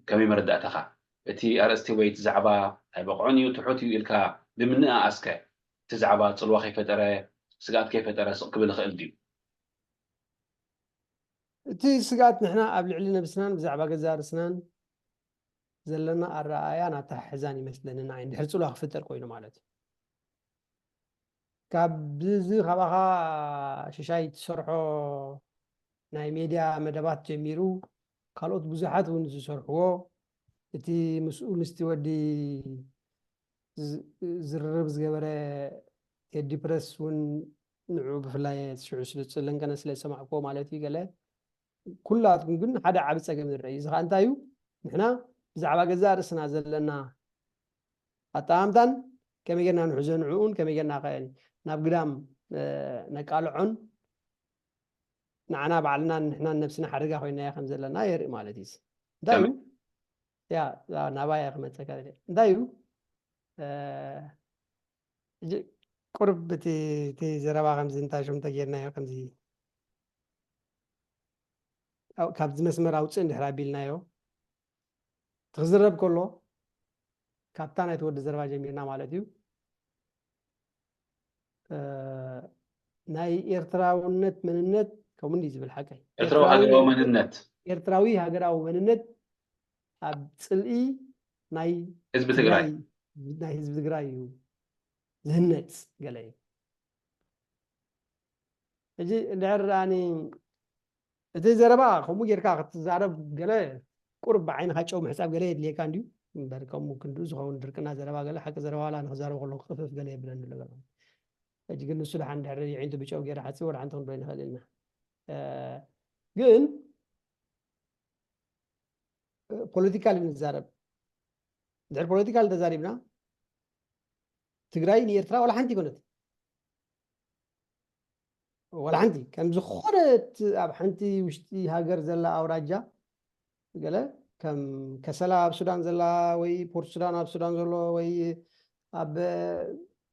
ከመይ መረዳእታኻ? እቲ ኣርእስቲ ወይ እቲ ዛዕባ ኣይበቕዖን እዩ ትሑት እዩ ኢልካ ብምንእኣስከ እቲ ዛዕባ ጽልዋ ከይፈጠረ ስግኣት ከይፈጠረ ስቕ ክብል ይኽእል ድዩ? እቲ ስግኣት ንሕና ኣብ ልዕሊ ነብስናን ብዛዕባ ገዛእ ርእስናን ዘለና ኣረኣእያን ኣተሓሕዛን ይመስለኒ ንዓይ እንድሕር ጽልዋ ክፍጠር ኮይኑ ማለት እዩ። ካብ እዚ ካባኻ ሽሻይ ትሰርሖ ናይ ሜድያ መደባት ጀሚሩ ካልኦት ብዙሓት እውን ዝሰርሕዎ እቲ ምስኡ ምስቲ ወዲ ዝርርብ ዝገበረ ቴዲ ፕረስ እውን ንዑ ብፍላይ ሽዑ ስለ ዝፅለንከነ ስለ ዝሰማዕክዎ ማለት እዩ ገለ ኩላትኩም ግን ሓደ ዓቢ ፀገም ንርኢ እዚ ከዓ እንታይ እዩ ንሕና ብዛዕባ ገዛእ ርእስና ዘለና ኣጠማምታን ከመይ ጌርና ንሕዞ ንዕኡን ከመይ ጌርና ከ ናብ ግዳም ነቃልዖን ንዓና ባዕልና ንሕና ነብስና ሓደጋ ኮይናዮ ከም ዘለና የርኢ ማለት እዩ እንታይ እዩ ያ ናባያ ክመፀካ እንታይ እዩ ቁርብ እቲ ዘረባ ከምዚ እንታይ ሽም ተጌርናዮ ከምዚ ካብዚ መስመር ኣውፅእ እንድሕር ኣቢልናዮ ትክዝረብ ከሎ ካብታ ናይ ተወዲ ዘረባ ጀሚርና ማለት እዩ ናይ ኤርትራውነት መንነት ከምኡ እንዲ ዝብል ሓቀይ ኤርትራዊ ሃገራዊ መንነት ኤርትራዊ ሃገራዊ መንነት ኣብ ፅልኢ ናይ ህዝቢ ትግራይ ናይ ህዝቢ ትግራይ እዩ ዝህነፅ ገለ እዩ ሕጂ እንድሕር ኣኒ እቲ ዘረባ ከምኡ ጌርካ ክትዛረብ ገለ ቁርብ ብዓይንኻ ጨው ምሕፃብ ገለ የድልየካ እንድዩ እምበር ከምኡ ክንድኡ ዝኸውን ድርቅና ዘረባ ገለ ሓቂ ዘረባ ዋላ ንክዛረብ ከለኩ ክፍፍ ገለ የብለኒ ኣሎ ገለ ሕጂ ግን ንሱ ድሓን ድሕሪ ይዒንቱ ብጨው ገይረ ሓፂ ወደ ሓንቲ ክንዶ ይንኽእል ኢና ግን ፖለቲካል ንዛረብ ድሕሪ ፖለቲካል ተዛሪብና ትግራይ ንኤርትራ ዋላ ሓንቲ ይኮነት ዋላ ሓንቲ ከም ዝኾነት ኣብ ሓንቲ ውሽጢ ሃገር ዘላ ኣውራጃ ገለ ከም ከሰላ ኣብ ሱዳን ዘላ ወይ ፖርት ሱዳን ኣብ ሱዳን ዘሎ ወይ ኣብ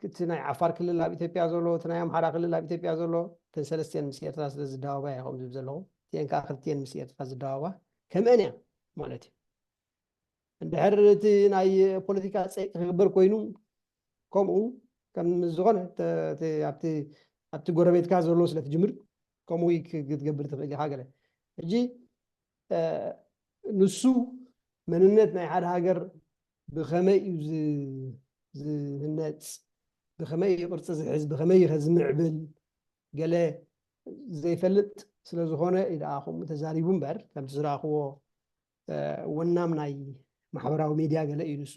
እቲ ናይ ዓፋር ክልል ኣብ ኢትዮጵያ ዘሎ እቲ ናይ ኣምሓራ ክልል ኣብ ኢትዮጵያ ዘሎ እተን ሰለስቲአን ምስ ኤርትራ ስለ ዝዳወባ እየ ከምኡ ዝብል ዘለኹ እቲአን ከዓ ክልቲአን ምስ ኤርትራ ዝዳወባ ከምአን እያ ማለት እዩ እንድሕር እቲ ናይ ፖለቲካ ፀይቂ ክግበር ኮይኑ ከምኡ ከም ዝኾነ ኣብቲ ጎረቤትካ ዘሎ ስለ ትጅምር ከምኡ ክትገብር ትኽእል ኢኻ ገለ ሕጂ ንሱ መንነት ናይ ሓደ ሃገር ብኸመይ እዩ ዝህነፅ ብኸመይ እዩ ቅርፂ ዝሕዝ ብኸመይ እዩ ዝምዕብል ገለ ዘይፈልጥ ስለ ዝኾነ እዩ ከዓ ከምኡ ተዛሪቡ እምበር ከምቲ ዝረኣኽዎ ወናም ናይ ማሕበራዊ ሚድያ ገለ እዩ ንሱ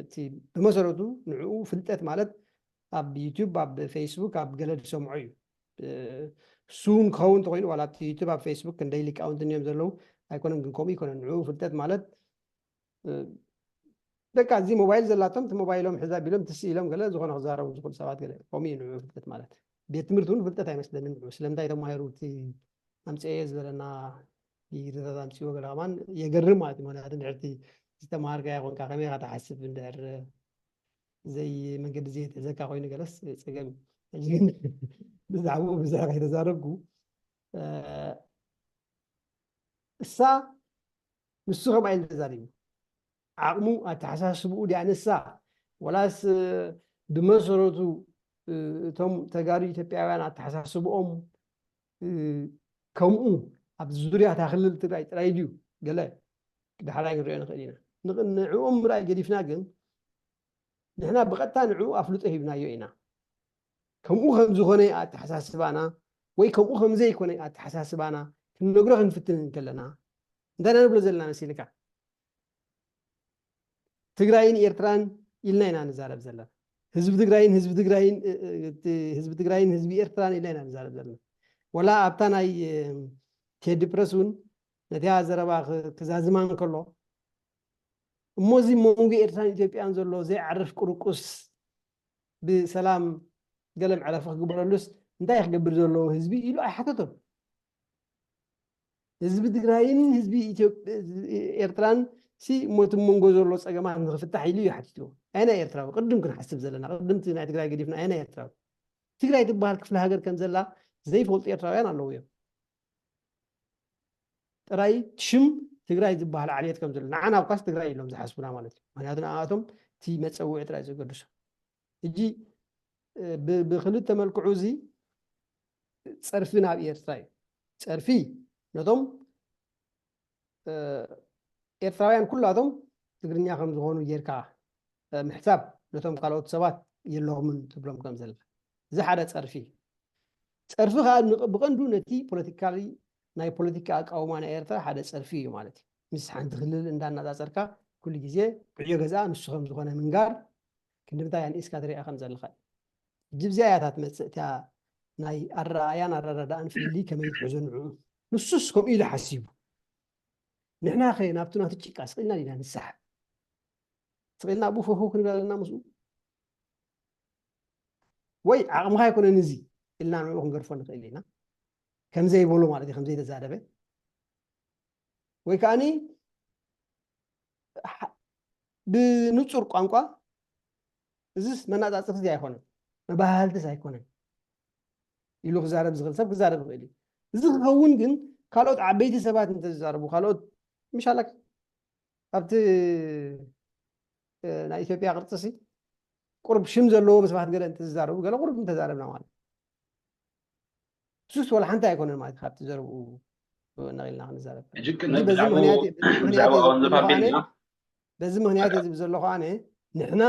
እቲ ብመሰረቱ ንዕኡ ፍልጠት ማለት ኣብ ዩቱብ ኣብ ፌስቡክ ኣብ ገለ ዝሰምዖ እዩ ሱን ክኸውን እንተኮይኑ ዋላ እቲ ዩቱብ ኣብ ፌስቡክ ክንደይ ሊቃውንቲ እዮም ዘለዉ ኣይኮነን ግን ከምኡ ይኮነን ንዕኡ ፍልጠት ማለት ደቃ እዚ ሞባይል ዘላቶም እቲ ሞባይሎም ሕዛ ቢሎም ትስ ኢሎም ገለ ዝኾነ ክዛረቡ ዝኽእሉ ሰባት ገለ ከምኡ እዩ ንዕኡ ፍልጠት ማለት ቤት ትምህርቲ እውን ፍልጠት ኣይመስለንን ንዕኡ ስለምንታይ ተማሂሩ እቲ ኣምፅኤ ዝበለና ዲግሪታት ኣምፅዎ ገለ ከማን የገርም ማለት እዩ ምክንያቱ እንድሕርቲ ዝተምሃርካዮ ኮንካ ከመይ ኢካ ትሓስብ እንድሕር ዘይ መንገዲ ዘይትሕዘካ ኮይኑ ገለስ ፀገም ሕጂ ግን ብዛዕባኡ ብዙሕ ከይተዛረብኩ እሳ ንሱ ከምኣ ኢሉ ተዛሪቡ ዓቕሙ ኣተሓሳስብኡ ዲኣ ንሳ ወላስ ብመሰረቱ እቶም ተጋሩ ኢትዮጵያውያን ኣተሓሳስብኦም ከምኡ ኣብ ዙርያ እታ ክልል ትግራይ ጥራይ ድዩ ገለ ዳሕራይ ክንሪኦ ንኽእል ኢና ንዕኦም ምርኣይ ገዲፍና ግን ንሕና ብቐጥታ ንዕኡ ኣፍልጦ ሂብናዮ ኢና ከምኡ ከም ዝኾነ ኣተሓሳስባና ወይ ከምኡ ከም ዘይኮነ ኣተሓሳስባና ክንነግሮ ክንፍትን እንከለና እንታይ ኢና ንብሎ ዘለና መሲልካ ትግራይን ኤርትራን ኢልና ኢና ንዛረብ ዘለና ህዝቢ ትግራይን ህዝቢ ትግራይን ህዝቢ ትግራይን ህዝቢ ኤርትራን ኢልና ኢና ንዛረብ ዘለና ወላ ኣብታ ናይ ቴዲ ፕረስ እውን ነቲያ ዘረባ ክዛዝማ እንከሎ እሞ እዚ መንጎ ኤርትራን ኢትዮጵያን ዘሎ ዘይዓርፍ ቁርቁስ ብሰላም ገለ መዕረፊ ክግበረሉስ እንታይ ክገብር ዘለዎ ህዝቢ ኢሉ ኣይሓተቶም ህዝቢ ትግራይን ህዝቢ ኤርትራን ሲ እሞ እቲ መንጎ ዘሎ ፀገማት ንክፍታሕ ኢሉ እዩ ሓቲትዎ። ኣየናይ ኤርትራዊ ቅድም ክንሓስብ ዘለና፣ ቅድምቲ ናይ ትግራይ ገዲፍና ኣየናይ ኤርትራዊ? ትግራይ ትበሃል ክፍለ ሃገር ከም ዘላ ዘይፈልጡ ኤርትራውያን ኣለዉ እዮም። ጥራይ ሽም ትግራይ ዝበሃል ዓሌት ከም ዘሎ ንዓና እኳስ ትግራይ ኢሎም ዝሓስቡና ማለት እዩ። ምክንያቱ ንኣቶም እቲ መፀውዒ ጥራይ ዘገድሶ። ሕጂ ብክልተ መልክዑ እዚ ፀርፊ ናብ ኤርትራ እዩ። ፀርፊ ነቶም ኤርትራውያን ኩላቶም ትግርኛ ከም ዝኾኑ ጌርካ ምሕሳብ ነቶም ካልኦት ሰባት የለኹምን ትብሎም ከም ዘለካ፣ እዚ ሓደ ፀርፊ እዩ። ፀርፊ ከዓ ብቐንዱ ነቲ ፖለቲካሊ ናይ ፖለቲካ ኣቃውማ ናይ ኤርትራ ሓደ ፀርፊ እዩ ማለት እዩ። ምስ ሓንቲ ክልል እንዳናፃፀርካ ኩሉ ግዜ ዕዮ ገዛ ንሱ ከም ዝኾነ ምንጋር ክንዲ ምንታይ ኣንኢስካ ትሪኣ ከም ዘለካ እዩ። ሕጂ ብዚኣ እያ እታ ትመፅእ እቲያ ናይ ኣረኣያን ኣረዳድኣን ፍልልይ ከመይ ትሕዞ ንዕኡ። ንሱስ ከምኡ ኢሉ ሓሲቡ። ንሕና ኸ ናብቲ ናቱ ጭቃ ስቕ ኢልና ኢና ንስሓብ? ስቕ ኢልና ኣብኡ ፈውፈው ክንብል ኣለና ምስኡ? ወይ ዓቕምኻ ኣይኮነን እዚ ኢልና ንዕኡ ክንገድፎ ንኽእል ኢና። ከም ዘይበሎ ማለት እዩ፣ ከም ዘይተዛረበ። ወይ ከዓኒ ብንጹር ቋንቋ እዚስ መናጻጽርዚ ኣይኮነን፣ መባህልትስ ኣይኮነን ኢሉ ክዛረብ ዝኽእል ሰብ ክዛረብ ይኽእል እዩ። እዚ ክኸውን ግን ካልኦት ዓበይቲ ሰባት እንተዝዛረቡ፣ ካልኦት ምሻላ ኣብቲ ናይ ኢትዮጵያ ቅርፂ ሲ ቁርብ ሽም ዘለዎ ሰባት ገለ እንተዝዛረቡ ገለ ቁርብ እንተዛረብና ማለት እሱስ ወላ ሓንቲ ኣይኮነን ማለት ካብቲ ዘረብኡ ነቒልና ክንዛረብ ሕጂ ግን በዚ ምክንያት በዚ ምክንያት እዚ ዘለኹ ኣነ ንሕና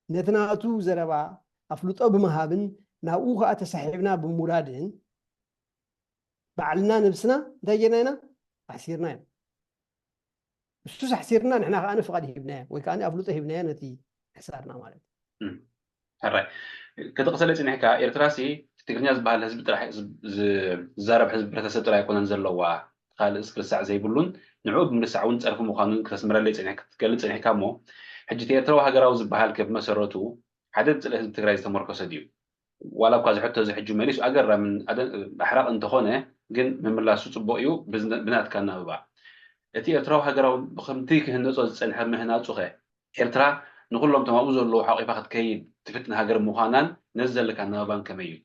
ነቲ ናቱ ዘረባ ኣፍልጦ ብምሃብን ናብኡ ከዓ ተሳሒብና ብምውራድን ባዕልና ነብስና እንታይ ጌርና ኢና ኣሕሲርና ኢና። እሱስ ኣሕሲርና ንሕና ከዓ ፍቓድ ሂብናዮ ወይ ከዓ ኣፍልጦ ሂብናዮ ነቲ ሕሳርና ማለት እዩ። ሕራይ ክትቕሰለ ፅኒሕካ ኤርትራ ሲ ትግርኛ ዝበሃል ህዝቢ ጥራሕ ዝዛረብ ህዝቢ ሕብረተሰብ ጥራይ ኣይኮነን ዘለዋ ካልእስ ክርሳዕ ዘይብሉን ንዕኡ ብምርሳዕ እውን ፀርፊ ምዃኑን ክተስምረለይ ክትገልፅ ፅኒሕካ እሞ ሕጂ እቲ ኤርትራዊ ሃገራዊ ዝበሃል ከብ መሰረቱ ሓደ ብፅልኢ ህዝቢ ትግራይ ዝተመርኮሰ ድዩ? ዋላ እኳ ዝሕቶ እዚ ሕጂ መሊሱ ኣገራምን ኣሕራቕ እንተኾነ ግን ምምላሱ ፅቡቕ እዩ። ብናትካ ኣናብባ እቲ ኤርትራዊ ሃገራዊ ብከምቲ ክህነፆ ዝፀንሐ ምህናፁኸ ኤርትራ ንኩሎም ተማኡ ዘለዉ ሓቂፋ ክትከይድ ትፍትን ሃገር ምዃናን ነዚ ዘለካ ኣናብባን ከመይ እዩ?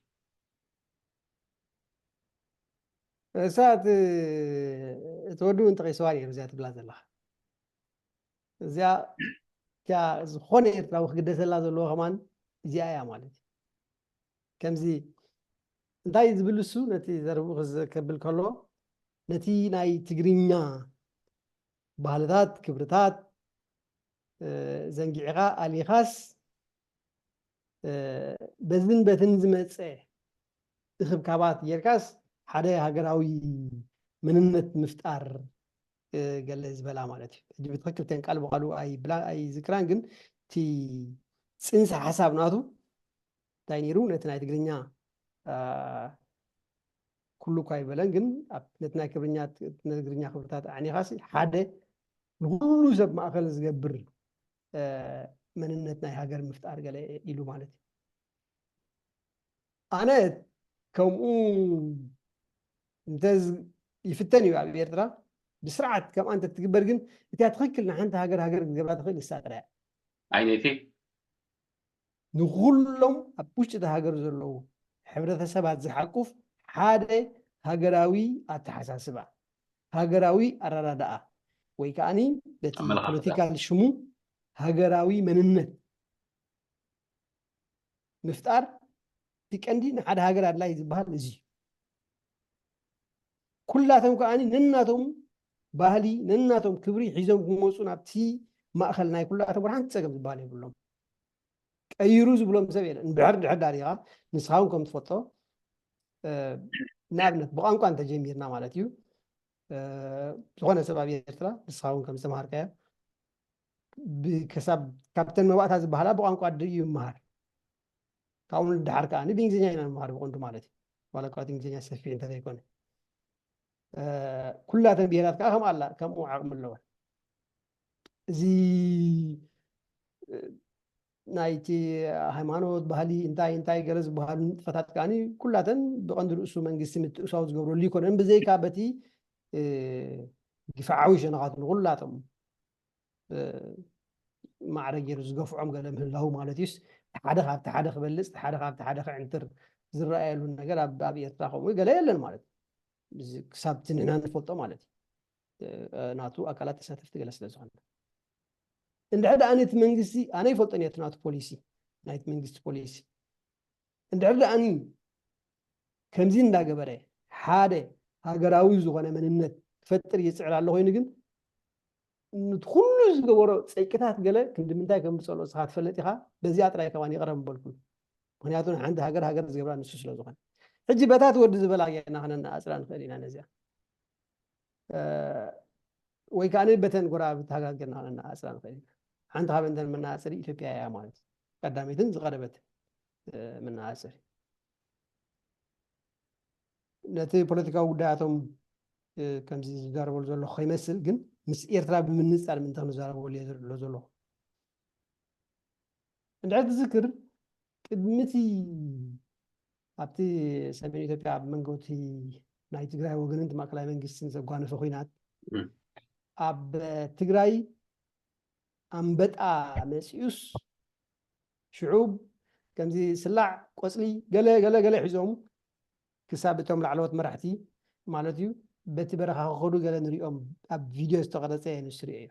እሳ እቲ ወዲ እውን ጠቂስዋ ነይሩ እዚኣ ትብላ ዘለካ እዚኣ እቲኣ ዝኾነ ኤርትራዊ ክግደሰላ ዘለዎ ከማን እዚኣ እያ ማለት እዩ። ከምዚ እንታይ ዝብል እሱ ነቲ ዘረብኡ ከብል ከሎ ነቲ ናይ ትግርኛ ባህልታት ክብርታት ዘንጊዕኻ ኣሊኻስ በዝን በትን ዝመፀ እክብካባት ጌርካስ ሓደ ሃገራዊ መንነት ምፍጣር ገለ ዝበላ ማለት እዩ። ሕጂ ብትኽክል ተን ቃል ብቃሉ ኣይብላ ኣይዝክራን፣ ግን እቲ ፅንሰ ሓሳብ ናቱ እንታይ ነይሩ ነቲ ናይ ትግርኛ ኩሉ እኳ ይበለን፣ ግን ነቲ ናይ ክብርኛ ትግርኛ ክብርታት ኣዕኒኻሲ ሓደ ንኩሉ ሰብ ማእኸል ዝገብር መንነት ናይ ሃገር ምፍጣር ገለ ኢሉ ማለት እዩ። ኣነ ከምኡ እንተ ይፍተን እዩ ኣብ ኤርትራ ብስርዓት ከምኣ እንተ ትግበር ግን እቲያ ትኽክል ንሓንቲ ሃገር ሃገር ክትገብራ ትኽእል ንሳ ጥራያ ዓይነይቲ ንኩሎም ኣብ ውሽጢ እቲ ሃገር ዘለዉ ሕብረተሰባት ዝሓቁፍ ሓደ ሃገራዊ ኣተሓሳስባ ሃገራዊ ኣረዳድኣ ወይ ከዓኒ በቲ ፖለቲካል ሽሙ ሃገራዊ መንነት ምፍጣር እቲ ቀንዲ ንሓደ ሃገር ኣድላይ ዝበሃል እዚ እዩ። ኩላቶም ከዓኒ ነናቶም ባህሊ ነናቶም ክብሪ ሒዞም ክመፁ ናብቲ ማእኸል ናይ ኩላቶም ሓንቲ ፀገም ዝበሃል የብሎም። ቀይሩ ዝብሎም ሰብ የለን። እንድሕር ድሕር ዳሪኻ ንስኻ እውን ከም ትፈልጦ ንኣብነት ብቋንቋ እንተጀሚርና ማለት እዩ ዝኾነ ሰብ ኣብ ኤርትራ ንስኻ እውን ከም ዝተምሃርካዮ ክሳብ ካብተን መባእታ ዝበሃላ ብቋንቋ እዩ ይመሃር። ካብኡ ንደሓር ከዓ ብእንግሊዝኛ ኢና ንመሃር ብቐንዱ ማለት እዩ። ዋላ እኳ እቲ እንግሊዝኛ ሰፊሕ እንተዘይኮነ ኩላተን ብሄራት ከዓ ከምኡ ኣላ ከምኡ ዓቕሚ ኣለወን። እዚ ናይቲ ሃይማኖት ባህሊ እንታይ እንታይ ገለ ዝበሃሉ ንጥፈታት ከዓ ኩላተን ብቐንዲ ርእሱ መንግስቲ ምትእሳው ዝገብረሉ ይኮነን ብዘይካ በቲ ግፍዓዊ ሸነኻቱ ንኩላቶም ማዕረ ገይሩ ዝገፍዖም ገለ ምህላው ማለት እዩስ፣ ሓደ ካብቲ ሓደ ክበልፅ፣ ሓደ ካብቲ ሓደ ክዕንትር ዝረኣየሉ ነገር ኣብ ኤርትራ ከምኡ ገለ የለን ማለት እዩ። ክሳብ እቲ ንሕና ንፈልጦ ማለት እዩ። ናቱ ኣካላት ተሳተፍቲ ገለ ስለ ዝኾነ፣ እንድሕር ደኣ ነቲ መንግስቲ ኣነ ይፈልጦን እየ፣ እቲ ናቱ ፖሊሲ፣ ናይቲ መንግስቲ ፖሊሲ እንድሕር ደኣኒ ከምዚ እንዳገበረ ሓደ ሃገራዊ ዝኾነ መንነት ክፈጥር ይፅዕር ኣሎ ኮይኑ፣ ግን ንኩሉ ዝገበሮ ፀይቅታት ገለ ክንዲ ምንታይ ከም ዝፀልኦ ንስኻ ትፈልጥ ኢኻ። በዚኣ ጥራይ ከማን ይቕረ ምበልኩ። ምክንያቱ ንሓንቲ ሃገር ሃገር ዝገብራ ንሱ ስለ ዝኾነ። ሕጂ በታት ወዲ ዝበላ ጌርና ክነነኣፅራ ንኽእል ኢና ነዚኣ። ወይ ከዓ በተን ጎረባብቲ ሃገራት ጌርና ክነነኣፅራ ንኽእል ኢና። ሓንቲ ካብ እንተን መነኣፅሪ ኢትዮጵያ እያ ማለት እዩ። ቀዳመይትን ዝቐረበት መነኣፅሪ። ነቲ ፖለቲካዊ ጉዳያቶም ከምዚ ዝዛረበሉ ዘሎ ከይመስል ግን ምስ ኤርትራ ብምንፃር ምንተ ክንዛረበሉ እየ ዘሎ ዘለኹ። እንድሕር ትዝክር ቅድሚቲ ኣብቲ ሰሜን ኢትዮጵያ ኣብ መንጎ እቲ ናይ ትግራይ ወገንን ማእከላይ መንግስትን ዘጓነፈ ኩናት ኣብ ትግራይ ኣንበጣ መፂኡስ ሽዑ ከምዚ ስላዕ ቆፅሊ ገለ ገለ ገለ ሒዞም ክሳብ እቶም ላዕለዎት መራሕቲ ማለት እዩ በቲ በረኻ ክኸዱ ገለ ንሪኦም ኣብ ቪድዮ ዝተቐረፀ ንስሪኦ እዩ።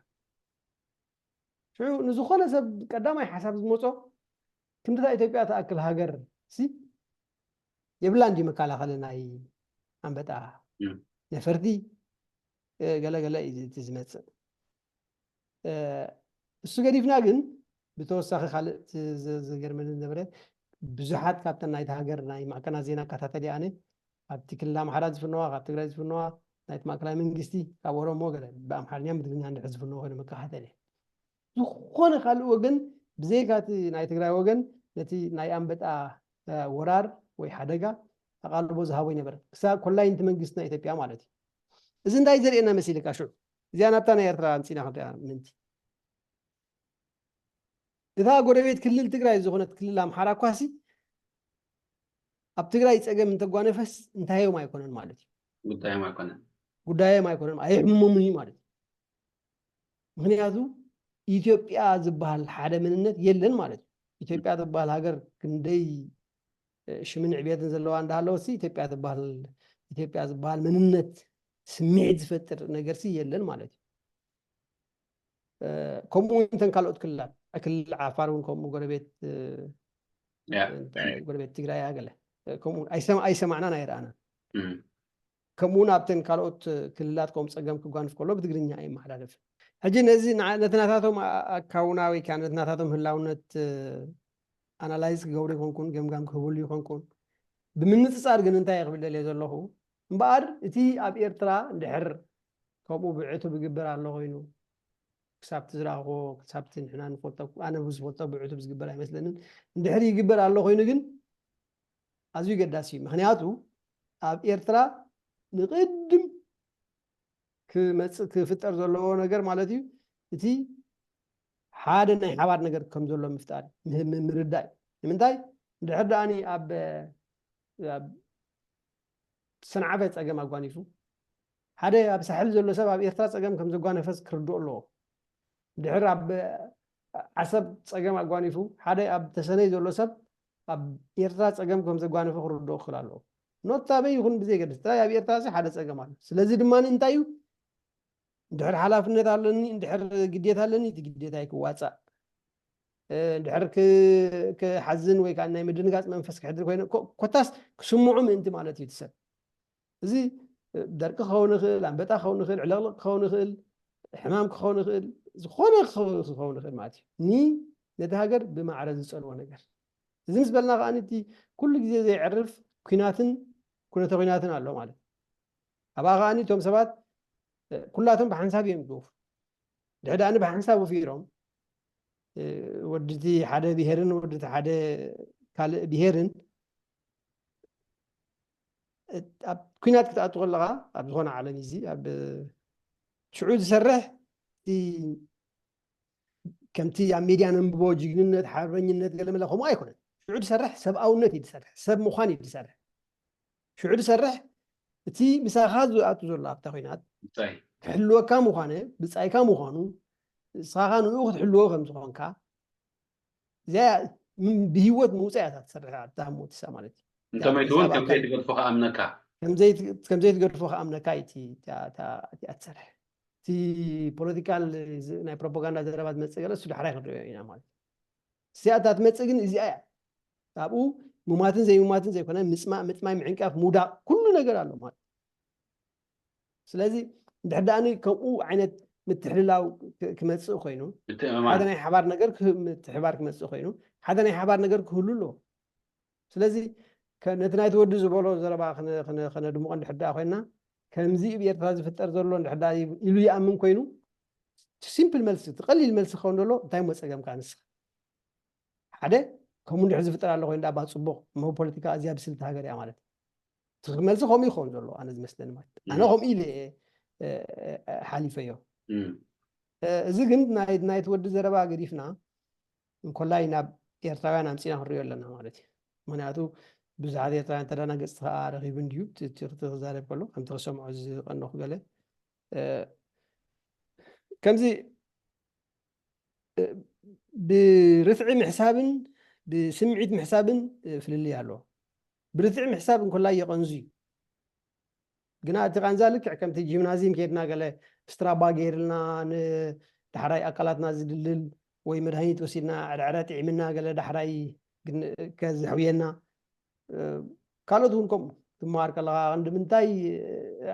ሽዑ ንዝኾነ ሰብ ቀዳማይ ሓሳብ ዝመፆ ክንድታ ኢትዮጵያ ትኣክል ሃገር ሲ የብላ እንዲ መከላኸሊ ናይ ኣንበጣ ነፈርቲ ገለገለ እዩ እቲ ዝመፅእ። እሱ ገዲፍና ግን ብተወሳኺ ካልእ ዘገርመኒ ዝነበረ ብዙሓት ካብተን ናይቲ ሃገር ናይ ማዕከናት ዜና እከታተል ኣነ ኣብቲ ክልል ኣምሓራ ዝፍነዋ ካብ ትግራይ ዝፍነዋ ናይቲ ማእከላይ መንግስቲ ካብ ኦሮሞ ገለ ብኣምሓርኛ ምትግርኛ እንድሕር ዝፍነዎ ኮይነ መከታተል እየ። ዝኾነ ካልእ ወገን ብዘይካ እቲ ናይ ትግራይ ወገን ነቲ ናይ ኣንበጣ ወራር ወይ ሓደጋ ኣቓልቦ ዝሃቦ ይነበረ ክሳብ ኮላይንቲ መንግስቲ ናይ ኢትዮጵያ ማለት እዩ። እዚ እንታይ ዘርእየና መሲልካ ሽዑ እዚኣ ናብታ ናይ ኤርትራ ኣምፂና ክንሪኣ ምንቲ እታ ጎረቤት ክልል ትግራይ ዝኾነት ክልል ኣምሓራ ኳሲ ኣብ ትግራይ ፀገም እንተጓነፈስ እንታዮም ኣይኮነን ማለት እዩ። ጉዳዮም ኣይኮነን ጉዳዮም ኣይኮነን ኣይሕምሞምን እዩ ማለት እዩ። ምክንያቱ ኢትዮጵያ ዝበሃል ሓደ መንነት የለን ማለት እዩ። ኢትዮጵያ ዝበሃል ሃገር ክንደይ ሽምን ዕብየትን ዘለዋ እንዳሃለወሲ ኢትዮጵያ ዝበሃል ኢትዮጵያ ዝበሃል መንነት ስምዒት ዝፈጥር ነገርሲ የለን ማለት እዩ። ከምኡ እውን እተን ካልኦት ክልላት ክልል ዓፋር እውን ከምኡ ጎረቤት ጎረቤት ትግራይ ገለ ከምኡ ኣይሰማዕናን ኣይረኣናን። ከምኡ እውን ኣብተን ካልኦት ክልላት ከም ፀገም ክጓንፍ ከሎ ብትግርኛ ኣይመሓላለፍን። ሕጂ ነዚ ነቲ ናታቶም ኣካውና ወይ ከዓ ነቲ ናታቶም ህላውነት ኣናላይዝ ክገብሩ ይኮንኩን ገምጋም ክህብሉ ይኮንኩን ብምንፅፃር ግን እንታይ ክብል ደልየ ዘለኹ እምበኣር እቲ ኣብ ኤርትራ እንድሕር ከምኡ ብዕቱ ብግበር ኣሎ ኮይኑ ክሳብቲ ዝረኣኹ ክሳብቲ ንሕና ንፈልጦ ኣነ ዝፈልጦ ብዕቱ ዝግበር ኣይመስለንን እንድሕር ይግበር ኣሎ ኮይኑ ግን ኣዝዩ ገዳሲ እዩ። ምክንያቱ ኣብ ኤርትራ ንቅድም ክመፅእ ክፍጠር ዘለዎ ነገር ማለት እዩ እቲ ሓደ ናይ ሓባር ነገር ከም ዘሎ ምፍጣር ምርዳእ እዩ። ንምንታይ እንድሕር ደኣኒ ኣብ ሰንዓፈ ፀገም ኣጓኒፉ ሓደ ኣብ ሳሕል ዘሎ ሰብ ኣብ ኤርትራ ፀገም ከም ዘጓነፈስ ክርድኦ ኣለዎ። ድሕር ኣብ ዓሰብ ፀገም ኣጓኒፉ ሓደ ኣብ ተሰነይ ዘሎ ሰብ ኣብ ኤርትራ ፀገም ከም ዘጓነፈ ክርድኦ ክኽእል ኣለዎ። ኖታበይ ይኹን ብዘይገድስ ጥራይ ኣብ ኤርትራ ሓደ ፀገም ኣሎ። ስለዚ ድማ እንታይ እዩ እንድሕር ሓላፍነት ኣለኒ እንድሕር ግዴታ ኣለኒ እቲ ግዴታ ክዋፃእ እንድሕር ክሓዝን ወይ ከዓ ናይ ምድንጋፅ መንፈስ ክሕድር ኮይነ ኮታስ ክስምዑ ምእንቲ ማለት እዩ ትሰብ እዚ ደርቂ ክኸውን ይኽእል ኣንበጣ ክኸውን ይኽእል ዕለቕልቕ ክኸውን ይኽእል ሕማም ክኸውን ይኽእል ዝኾነ ክኸውን ይኽእል ማለት እዩ ኒ ነቲ ሃገር ብማዕረ ዝፀልዎ ነገር እዚ ምስ በልና ከዓ እቲ ኩሉ ግዜ ዘይዕርፍ ኩናትን ኩነተ ኩናትን ኣሎ ማለት ኣብኣ ከዓ እቶም ሰባት ኩላቶም ብሓንሳብ እዮም ዝወፉ ድሕዳእኒ ብሓንሳብ ወፊሮም ወድቲ ሓደ ብሄርን ወድቲ ሓደ ካልእ ብሄርን ኣብ ኩናት ክትኣቱ ከለካ ኣብ ዝኾነ ዓለም እዚ ኣብ ሽዑ ዝሰርሕ ከምቲ ኣብ ሜድያ ነንብቦ ጅግንነት ሓርበኝነት ገለመለ ከምኡ ኣይኮነን ሽዑ ዝሰርሕ ሰብኣውነት እዩ ዝሰርሕ ሰብ ምዃን እዩ ዝሰርሕ ሽዑ ዝሰርሕ እቲ ምሳኻ ዝኣቱ ዘሎ ኣብታ ኮይናት ክሕልወካ ምዃነ ብፃይካ ምዃኑ ንስኻ ንኡ ክትሕልዎ ከም ዝኾንካ እዚኣ ብህይወት ምውፃእ እያ ትሰርሕ እታ ሞቲሳ ማለት እዩ። እንተመይቱ እውን ከም ዘይትገድፎ ከኣምነካ ከም ዘይትገድፎ ከኣምነካ እዩ እቲኣ ትሰርሕ። እቲ ፖለቲካል ናይ ፕሮፓጋንዳ ዘረባ ዝመፅእ ገለ እሱ ዳሕራይ ክንሪኦ ኢና ማለት እዩ። እዚኣ እታ ትመፅእ ግን እዚኣ እያ። ኣብኡ ሙማትን ዘይሙማትን ዘይኮነ ምፅማእ፣ ምጥማይ፣ ምዕንቃፍ፣ ምውዳቕ ኩሉ ነገር ኣሎ ማለት እዩ። ስለዚ እንድሕር ደኣኒ ከምኡ ዓይነት ምትሕልላው ክመፅእ ኮይኑ ሓደ ናይ ሓባር ነገር ምትሕባር ክመፅእ ኮይኑ ሓደ ናይ ሓባር ነገር ክህሉ ኣለዎ። ስለዚ ነቲ ናይቲ ወዲ ዝበሎ ዘረባ ከነድምቆ እንድሕር ደኣ ኮይና ከምዚ ብኤርትራ ዝፍጠር ዘሎ እንድሕር ኢሉ ይኣምን ኮይኑ ሲምፕል መልሲ እቲ ቀሊል መልሲ ክኸውን ዘሎ እንታይ ሞ ፀገምካ ንስኻ ሓደ ከምኡ እንድሕር ዝፍጠር ኣሎ ኮይኑ ዳባ ፅቡቕ እሞ ፖለቲካ ኣዝያ ብስልቲ ሃገር እያ ማለት እቲ መልሲ ከምኡ ይኸውን ዘሎ ኣነ ዝመስለኒ ማለት ኣነ ከምኡ ኢለ ሓሊፈዮ። እዚ ግን ናይቲ ወዲ ዘረባ ገዲፍና እንኮላይ ናብ ኤርትራውያን ኣምፂና ክንሪኦ ኣለና ማለት እዩ። ምክንያቱ ብዙሓት ኤርትራውያን ተዳናገፅቲ ከዓ ረኪቡ እንድዩ ክዛረብ ከሎ ከምቲ ክሰምዖ ዝቀነኩ ገለ ከምዚ ብርትዒ ምሕሳብን ብስምዒት ምሕሳብን ፍልልይ ኣለዎ። ብርትዒ ምሕሳብ እንኮላይ የቐንዙ እዩ። ግና እቲ ቃንዛ ልክዕ ከምቲ ጂምናዚም ከድና ገለ ስትራባ ገይርልና ንዳሕራይ ኣካላትና ዝድልል ወይ መድሃኒት ወሲድና ዕረዕረ ጥዒምና ገለ ዳሕራይ ከዝሕውየና ካልኦት እውን ከምኡ ትመሃር ከለካ ክንዲ ምንታይ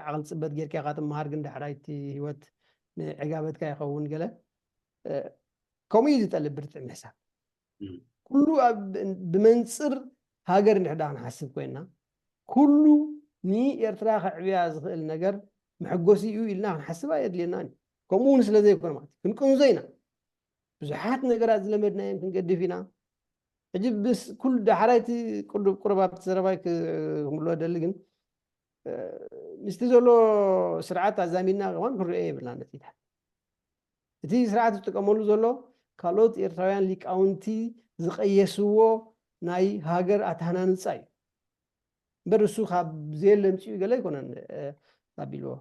ዓቕሊ ፅበት ጌርካ ኢካ ትመሃር ግን ዳሕራይ እቲ ህይወት ንዕጋበትካ ይኸውን ገለ ከምኡ እዩ ዝጠልብ ብርትዒ ምሕሳብ ኩሉ ብመንፅር ሃገር እንድሕዳ ክንሓስብ ኮይና ኩሉ ንኤርትራ ከዕብያ ዝኽእል ነገር መሐጎሲ እዩ ኢልና ክንሓስብ ኣየድልየናን እዩ። ከምኡ እውን ስለ ዘይኮነ ማለት ክንቅንዞ ኢና። ብዙሓት ነገራት ዝለመድናዮም ክንገድፍ ኢና። ሕጂ ብስ ኩሉ ዳሕራይቲ ቁሩብ ኣብቲ ዘረባይ ክምልኦ ደሊ ግን ምስቲ ዘሎ ስርዓት ኣዛሚድና ከማን ክንሪኦ የብልና ነቲታት እቲ ስርዓት ዝጥቀመሉ ዘሎ ካልኦት ኤርትራውያን ሊቃውንቲ ዝቀየስዎ ናይ ሃገር ኣተሃናንፃ እዩ እምበር እሱ ካብ ዘየለ ምፅኡ ገለ ኣይኮነን ኣቢልዎ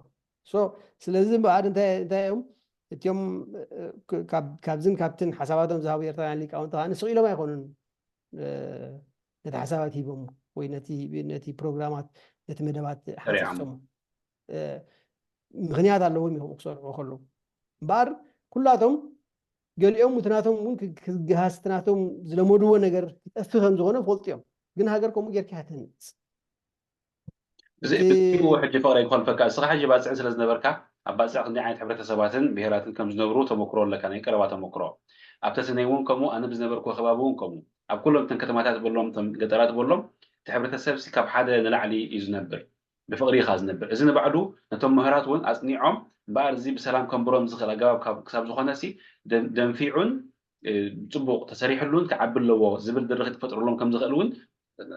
ስለዚ እምበኣር እንታይ እዮም እቲኦም ካብዝን ካብትን ሓሳባቶም ዝሃቡ ኤርትራውያን ሊቃውንቲ ከዓ ንስቕ ኢሎም ኣይኮኑን ነቲ ሓሳባት ሂቦም ወይ ነቲ ፕሮግራማት ነቲ መደባት ሓፈፆም ምክንያት ኣለዎም ይኸው ክሰርሑ ከለዉ እምበኣር ኩላቶም ገሊኦም እቲ ናቶም እውን ክግሃስ እቲ ናቶም ዝለመድዎ ነገር ክጠፊ ከም ዝኾነ ፈልጡ እዮም ግን ሃገር ከምኡ ጌርካ ትህንፅ ብዝእትዎ ሕጂ ፍቕረይ ክኸልፈካ እስኻ ሕጂ ባፅዕን ስለ ዝነበርካ ኣብ ባፅዕ ክንደይ ዓይነት ሕብረተሰባትን ብሄራትን ከም ዝነብሩ ተመክሮ ኣለካ ናይ ቀረባ ተመክሮ ኣብ ተሰነይ እውን ከምኡ ኣነ ብዝነበርክዎ ከባቢ እውን ከምኡ ኣብ ኩሎም እተን ከተማታት በሎም እቶም ገጠራት በሎም እቲ ሕብረተሰብ ሲ ካብ ሓደ ንላዕሊ እዩ ዝነብር ብፍቕሪ ኢኻ ዝነብር። እዚ ንባዕሉ ነቶም ምሁራት እውን ኣጽኒዖም እምበኣር እዚ ብሰላም ከንብሮም ዝኽእል ኣገባብ ክሳብ ዝኾነ ሲ ደንፊዑን ጽቡቕ ተሰሪሕሉን ክዓቢ ኣለዎ ዝብል ድርኺት ክፈጥርሎም ከም ዝኽእል እውን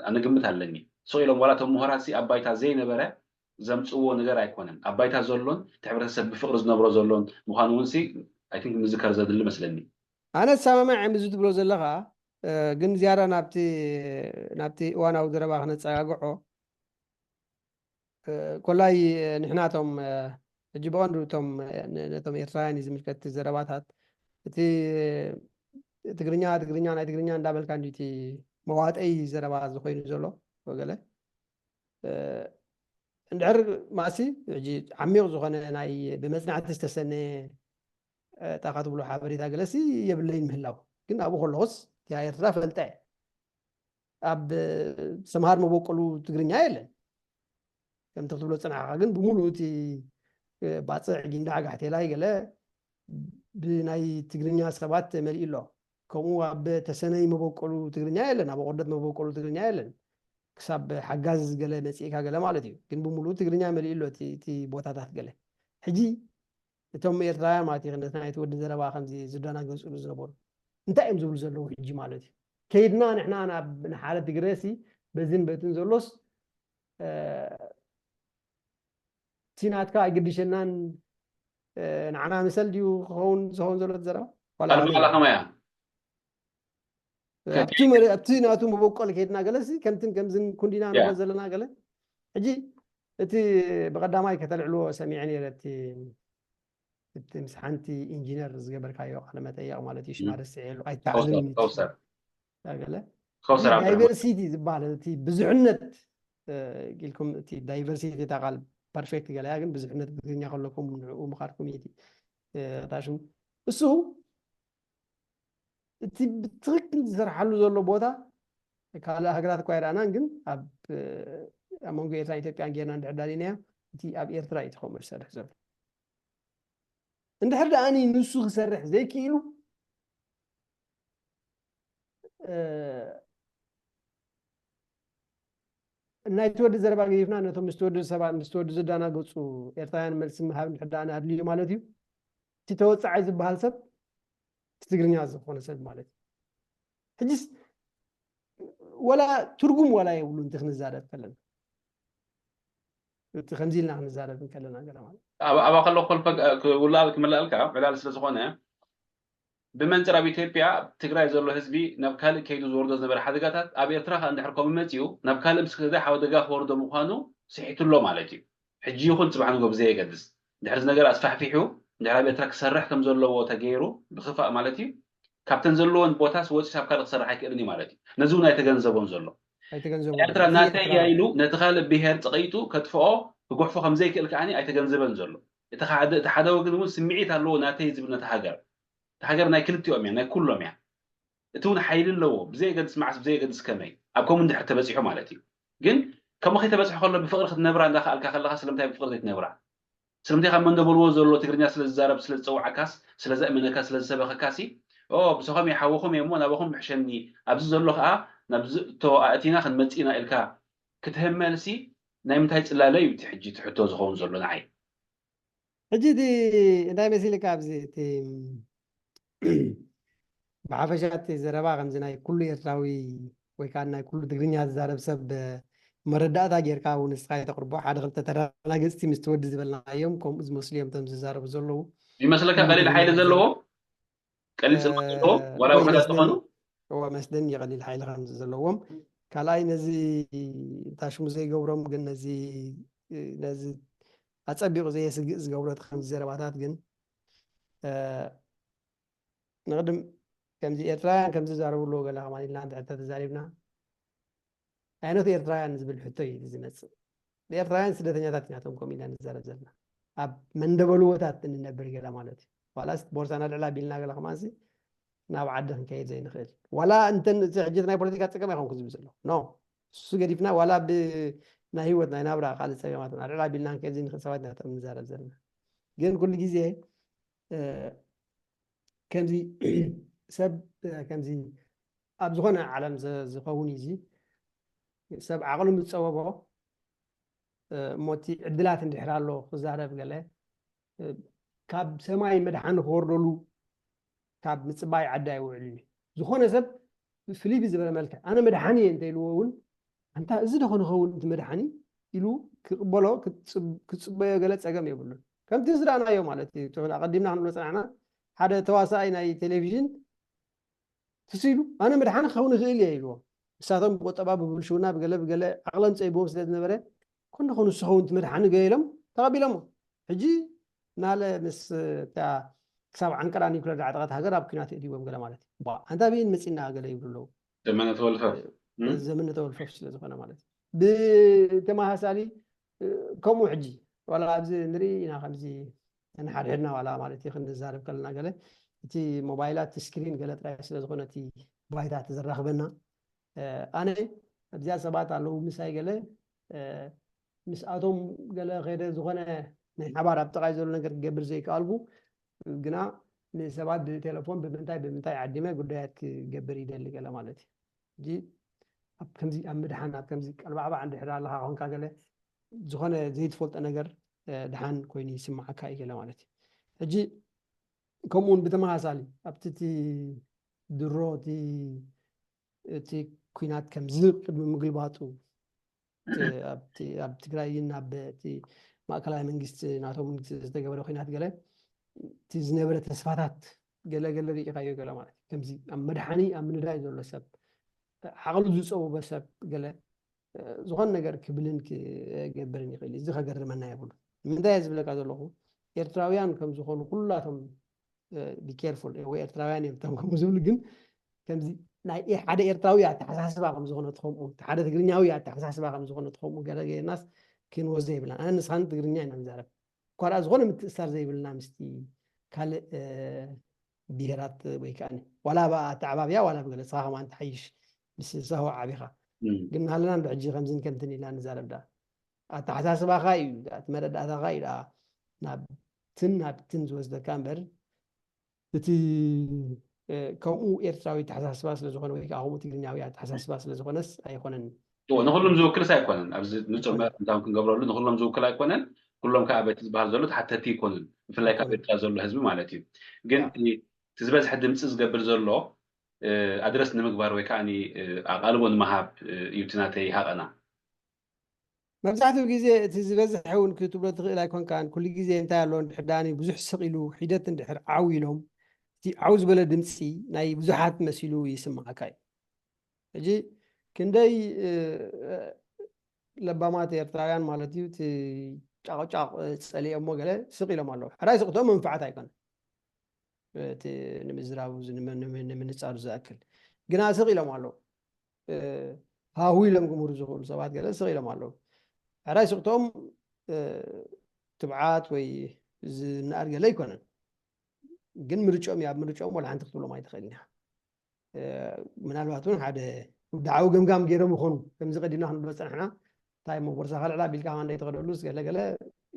ኣነ ግምት ኣለኒ። ስቕ ኢሎም ዋላ እቶም ምሁራት ሲ ኣብ ባይታ ዘይነበረ ዘምጽእዎ ነገር ኣይኮነን። ኣብ ባይታ ዘሎን እቲ ሕብረተሰብ ብፍቕሪ ዝነብሮ ዘሎን ምዃኑ እውን ሲ I think ምዝከር ዘድሊ መስለኒ። ኣነ ዝሰማማዕ እየ ምስዚ ትብሎ ዘለኻ ግን ዝያዳ ናብቲ ናብቲ እዋናዊ ዘረባ ክነጸጋግዖ ኮላይ ንሕናቶም ሕጂ ብቐንዱ እቶም ነቶም ኤርትራውያን እዩ ዝምልከት ዘረባታት እቲ ትግርኛ ትግርኛ ናይ ትግርኛ እንዳበልካ እንዲ እቲ መዋጠይ ዘረባ ዝኾይኑ ዘሎ ወገለ እንድሕር ማእሲ ሕጂ ዓሚቕ ዝኾነ ናይ ብመፅናዕቲ ዝተሰነ ጣካ ትብሎ ሓበሬታ ገለሲ የብለይን ምህላው ግን ኣብኡ ከለኹስ እቲያ ኤርትራ ፈልጠ ኣብ ሰምሃር መበቆሉ ትግርኛ የለን ከምቲ ክትብሎ ፅናዕካ ግን ብምሉእ እቲ ባፅዕ ጊንዳዕ ጋሕቴላይ ገለ ብናይ ትግርኛ ሰባት መሊኡ ኣሎ ከምኡ ኣብ ተሰነይ መበቆሉ ትግርኛ የለን ኣብ ቆርደት መበቆሉ ትግርኛ የለን ክሳብ ሓጋዝ ገለ መፅእካ ገለ ማለት እዩ ግን ብምሉእ ትግርኛ መሊኡ ኣሎ እቲ ቦታታት ገለ ሕጂ እቶም ኤርትራውያን ማለት እዩ ክንደት ናይቲ ወዲ ዘረባ ከምዚ ዝደናገፅሉ ዝነበሩ እንታይ እዮም ዝብሉ ዘለዉ ሕጂ ማለት እዩ ከይድና ንሕና ናብ ንሓደ ትግረሲ በዝን በትን ዘሎስ እቲ ናትካ ኣይግድሸናን ንዓና ምሰል ድዩ ክኸውን ዝኸውን ዘሎ ዘረባ ዋላ ከመያ ኣብቲ ናቱ መበቆል ከይድና ገለሲ ከምትን ከምዝን ኩንዲና ንብሎ ዘለና ገለ ሕጂ እቲ ብቀዳማይ ከተልዕልዎ ሰሚዐ ነረ እቲ እቲ ምስ ሓንቲ ኢንጂነር ዝገበርካዮ ቃለ መጠየቕ ማለት እዩ ሽማ ረስዐሉ ኣይተዓልም። ገለ ዳይቨርሲቲ ዝበሃል እቲ ብዙሕነት ኢልኩም፣ እቲ ዳይቨርሲቲ እታ ቃል ፐርፌክት ገለ እያ፣ ግን ብዙሕነት ብትግርኛ ከለኩም ንዕኡ ምኻድኩም እዩ እቲ ዳሽሙ። እሱ እቲ ብትኽክል ዝሰርሓሉ ዘሎ ቦታ ካልእ ሃገራት እኳ ይረኣናን፣ ግን ኣብ ኣብ መንጎ ኤርትራን ኢትዮጵያን ጌርና እንድሕር ዳሊናዮ እቲ ኣብ ኤርትራ እዩ እቲ ከምኡ ዝሰርሕ ዘሎ። እንድሕር ደኣኒ ንሱ ክሰርሕ ዘይክኢሉ ናይ ትወዲ ዘረባ ገዲፍና ነቶም ምስ ትወዲ ሰባት ምስ ትወዲ ዝዳናገፁ ኤርትራውያን መልሲ ምሃብ እንድሕር ደኣ ኣድልዩ ማለት እዩ። እቲ ተወፃዓይ ዝበሃል ሰብ እቲ ትግርኛ ዝኾነ ሰብ ማለት እዩ። ሕጅስ ወላ ትርጉም ወላ የብሉ እንት ክንዛረብ ከለና እቲ ከምዚ ኢልና ክንዛረብ እንከለና ገለ ማለት ኣብ ኣብኣ ከለኹ ክውላል ክመላእልካ ዕላል ስለ ዝኾነ ብመንፅር ኣብ ኢትዮጵያ ትግራይ ዘሎ ህዝቢ ናብ ካልእ ከይዱ ዝወርዶ ዝነበረ ሓደጋታት ኣብ ኤርትራ ከዓ እንድሕር ከምኡ መፂኡ ናብ ካልእ ምስ ክደ ሓደጋ ክወርዶ ምዃኑ ስሒቱ ኣሎ ማለት እዩ። ሕጂ ይኹን ፅባሕ ንጎ ብዘየገድስ እንድሕር እዚ ነገር ኣስፋሕፊሑ እንድሕር ኣብ ኤርትራ ክሰርሕ ከም ዘለዎ ተገይሩ ብክፋእ ማለት እዩ ካብተን ዘለዎን ቦታስ ወፂስ ኣብ ካልእ ክሰርሕ ኣይክእልን እዩ ማለት እዩ። ነዚ እውን ኣይተገንዘቦን ዘሎ። ኤርትራ ናተይ እያ ኢሉ ነቲ ካልእ ብሄር ፀቒጡ ከጥፍኦ ክጉሕፎ ከም ዘይክእል ከዓኒ ኣይተገንዘበን ዘሎ። እቲ ሓደ እቲ ሓደ ወገን እውን ስምዒት ኣለዎ ናተይ ዝብል ነቲ ሃገር። እቲ ሃገር ናይ ክልቲኦም እያ፣ ናይ ኩሎም እያ። እቲ እውን ሓይሊ ኣለዎ ብዘየገድስ መዓስ ብዘየገድስ ከመይ ኣብ ከምኡ እንድሕር ተበፂሑ ማለት እዩ። ግን ከምኡ ከይተበፅሑ ከሎ ብፍቕሪ ክትነብራ እንዳኸኣልካ ከለኻ ስለምንታይ ብፍቕሪ ዘይትነብራ? ስለምንታይ ካብ መንዶ በልዎ ዘሎ ትግርኛ ስለ ዝዛረብ ስለ ዝፀውዓካስ ስለ ዘእመነካ ስለ ዝሰበኸካሲ ኦ ብሰኸም ይሓወኹም እየ እሞ ናባኹም ምሕሸኒ ኣብዚ ዘሎ ከዓ ናብዚ እቶ ኣእቲና ክንመፅእ ኢና ኢልካ ክትህመልሲ ናይ ምንታይ ፅላለ እዩ እቲ ሕጂ እቲ ሕቶ ዝኸውን ዘሎ ንዓይ? ሕጂ እቲ እንታይ መሲልካ ኣብዚ እቲ ብሓፈሻ እቲ ዘረባ ከምዚ ናይ ኩሉ ኤርትራዊ ወይ ከዓ ናይ ኩሉ ትግርኛ ዝዛረብ ሰብ መረዳእታ ጌርካ እውን ንስኻ የተቕርቦ ሓደ ክልተ ተረጋገፅቲ ምስቲ ወዲ ዝበልናዮም ከምኡ ዝመስሉ እዮም እቶም ዝዛረቡ ዘለዉ። ይመስለካ ቀሊል ሓይሊ ዘለዎ ቀሊል ስልጣን ዘለዎ ዋላ ውሑዳት ዝኾኑ እወ መስለኒ ቀሊል ሓይሊ ከም ዘለዎም። ካልኣይ ነዚ እታ ሽሙ ዘይገብሮም ግን ነዚ ነዚ ኣፀቢቑ ዘየስግእ ዝገብሮ እቲ ከምዚ ዘረባታት ግን ንቅድም ከምዚ ኤርትራውያን ከምዚ ዛረቡ ኣለዎ ገለ ከማን ኢልና እንድሕር ተተዛሪብና ኣየኖት ኤርትራውያን ዝብል ሕቶ እዩ ዝመፅእ። ንኤርትራውያን ስደተኛታት ኢና እቶም ከምኡ ኢልና ንዛረብ ዘለና ኣብ መንደበልዎታት እንነብር ገለ ማለት እዩ። ዋላስ ቦርሳና ልዕል ኣቢልና ገለ ከማንሲ ናብ ዓዲ ክንከይድ ዘይንኽእል ዋላ እንተን እቲ ሕጂ ናይ ፖለቲካ ፀገም ኣይኮንኩ ዝብል ዘለኹ ኖ እሱ ገዲፍና ዋላ ብ ናይ ህይወት ናይ ናብራ ካልእ ፀገማት ልዕል ኣቢልና ክንከይድ ዘይንኽእል ሰባት ኢና እቶም ንዛረብ ዘለና። ግን ኩሉ ግዜ ከምዚ ሰብ ከምዚ ኣብ ዝኾነ ዓለም ዝኸውን እዩ እዚ ሰብ ዓቕሉ ምስ ፀበቦ እሞ እቲ ዕድላት እንድሕር ኣሎ ክዛረብ ገለ ካብ ሰማይ መድሓኒ ክወርደሉ ካብ ምፅባይ ዓዲ ኣይውዕልን እዩ። ዝኾነ ሰብ ፍልይ ብዝበለ መልክዕ ኣነ መድሓኒ እየ እንተኢልዎ እውን ኣንታ እዚ ዶ ክንኸውን እቲ መድሓኒ ኢሉ ክቕበሎ ክፅበዮ ገለ ፀገም የብሉን። ከምቲ ዝረኣናዮ ማለት እዩ። ኣቐዲምና ክንብሎ ፀናሕና ሓደ ተዋሳኣይ ናይ ቴሌቪዥን ትስኢሉ ኣነ መድሓኒ ክኸውን ይኽእል እየ ኢልዎም። ንሳቶም ብቁጠባ ብብልሽውና ብገለ ብገለ ዓቕሎም ፀይብዎም ስለ ዝነበረ ኮንዶ ኮኑ ንስኸውን እቲ መድሓኒ ገ ኢሎም ተቐቢሎሞ። ሕጂ ናለ ምስ እታ ክሳብ ዓንቀራ ኒውክለር ዝዓጠቐት ሃገር ኣብ ኲናት የእትይዎም ገለ ማለት እዩ። ኣንታ ብይን መፂና ገለ ይብሉ ኣለዉ። ዘመነ ተወልፈፍ ዘመነ ተወልፈፍ ስለ ዝኾነ ማለት እዩ። ብተመሳሳሊ ከምኡ ሕጂ ዋላ ኣብዚ ንርኢ ኢና ከምዚ ንሓድሕድና ዋላ ማለት እዩ ክንዛረብ ከለና ገለ እቲ ሞባይላት ስክሪን ገለ ጥራይ ስለ ዝኾነ እቲ ባይታ ተዘራኽበና ኣነ ኣብዚኣ ሰባት ኣለዉ ምሳይ ገለ ምስኣቶም ገለ ከደ ዝኾነ ናይ ሓባር ኣብ ጥቓይ ዘሎ ነገር ክገብር ዘይከኣልኩ ግና ንሰባት ብቴሌፎን ብምንታይ ብምንታይ ዓዲመ ጉዳያት ክገብር ይደሊ ገለ ማለት እዩ። ሕጂ ኣብ ከምዚ ኣብ ምድሓን ኣብ ከምዚ ቀልባዕባዕ እንድሕር ኣለኻ ኮንካ ገለ ዝኾነ ዘይትፈልጦ ነገር ድሓን ኮይኑ ይስምዓካ እዩ ገለ ማለት እዩ። ሕጂ ከምኡ እውን ብተመሳሳሊ ኣብቲ እቲ ድሮ እቲ እቲ ኲናት ከምዚ ቅድሚ ምግልባጡ ኣብ ትግራይን ኣብ እቲ ማእከላይ መንግስቲ ናቶም ዝተገበረ ኲናት ገለ እቲ ዝነበረ ተስፋታት ገለ ገለ ርኢኻዮ ገለ ማለት እዩ። ከምዚ ኣብ መድሓኒ ኣብ ምንዳይ ዘሎ ሰብ ዓቕሉ ዝፀወበ ሰብ ገለ ዝኾነ ነገር ክብልን ክገብርን ይኽእል እዩ። እዚ ከገርመና የብሉ። ንምንታይ እየ ዝብለካ ዘለኹ ኤርትራውያን ከም ዝኾኑ ኩላቶም be careful ወይ ኤርትራውያን እዮም እቶም ከምኡ ዝብሉ፣ ግን ከምዚ ናይ ሓደ ኤርትራዊ ኣተሓሳስባ ከም ዝኾነ ትኸምኡ፣ ሓደ ትግርኛዊ ኣተሓሳስባ ከም ዝኾነ ትኸምኡ ገለ ገይርናስ ክንወስዶ የብልናን። ኣነ ንስኻን ትግርኛ ኢና ንዛረብ። እኳ ደኣ ዝኾነ ምትእስሳር ዘይብልና ምስቲ ካልእ ብሄራት ወይ ከዓ ዋላ ብኣተዓባብያ ዋላ ብገለ ንስኻ ከማን ትሓይሽ ምስ ሳሆ ዓቢኻ ግን ሃለና እንዶ ሕጂ ከምዝን ከምትን ኢልና ንዛረብ ደኣ ኣተሓሳስባኻ እዩ እቲ መረዳእታኻ እዩ ደኣ ናብትን ናብትን ዝወስደካ እምበር እቲ ከምኡ ኤርትራዊ ኣተሓሳስባ ስለዝኾነ ወይ ከዓ ከምኡ ትግርኛዊ ኣተሓሳስባ ስለዝኾነስ ኣይኮነን። ንኩሎም ዝውክልስ ኣይኮነን። ኣብዚ ንፁር መእንታውን ክንገብረሉ ንኩሎም ዝውክል ኣይኮነን። ኩሎም ከዓ በቲ ዝበሃል ዘሎ ተሓተቲ ይኮኑን። ብፍላይ ካብ ኤርትራ ዘሎ ህዝቢ ማለት እዩ። ግን እቲ ዝበዝሐ ድምፂ ዝገብር ዘሎ ኣድረስ ንምግባር ወይ ከዓ ኣቓልቦ ንምሃብ እዩ እቲ ናተይ ሃቐና። መብዛሕትኡ ግዜ እቲ ዝበዝሐ እውን ክትብሎ ትኽእል ኣይኮንካን። ኩሉ ግዜ እንታይ ኣሎ እንድሕር ደኣ ብዙሕ ስቕ ኢሉ ሒደት እንድሕር ዓው ኢሎም እቲ ዓው ዝበለ ድምፂ ናይ ብዙሓት መሲሉ ይስምዓካ እዩ። ሕጂ ክንደይ ለባማት ኤርትራውያን ማለት እዩ እቲ ጫቕጫቕ ፀሊኦሞ ገለ ስቕ ኢሎም ኣለዉ። ሕራይ ስቕቶም መንፍዓት ኣይኮነን። እቲ ንምዝራቡ ንምንፃሩ ዝኣክል ግና ስቕ ኢሎም ኣለዉ። ሃሁ ኢሎም ክምህሩ ዝኽእሉ ሰባት ገለ ስቕ ኢሎም ኣለዉ። ሕራይ ስቕቶም ትብዓት ወይ ዝነኣድ ገለ ኣይኮነን። ግን ምርጫኦም ኣብ ምርጫኦም ወላ ሓንቲ ክትብሎም ኣይትኽእልን ኢኻ። ምናልባት እውን ሓደ ውድዓዊ ገምጋም ገይሮም ይኾኑ። ከምዚ ቀዲምና ክንብሎ ዝፀናሕና እንታይ እሞ ቦርሳኻ ልዕል ኣቢልካ ከማ እንዳይተኸደሉ ገለ ገለ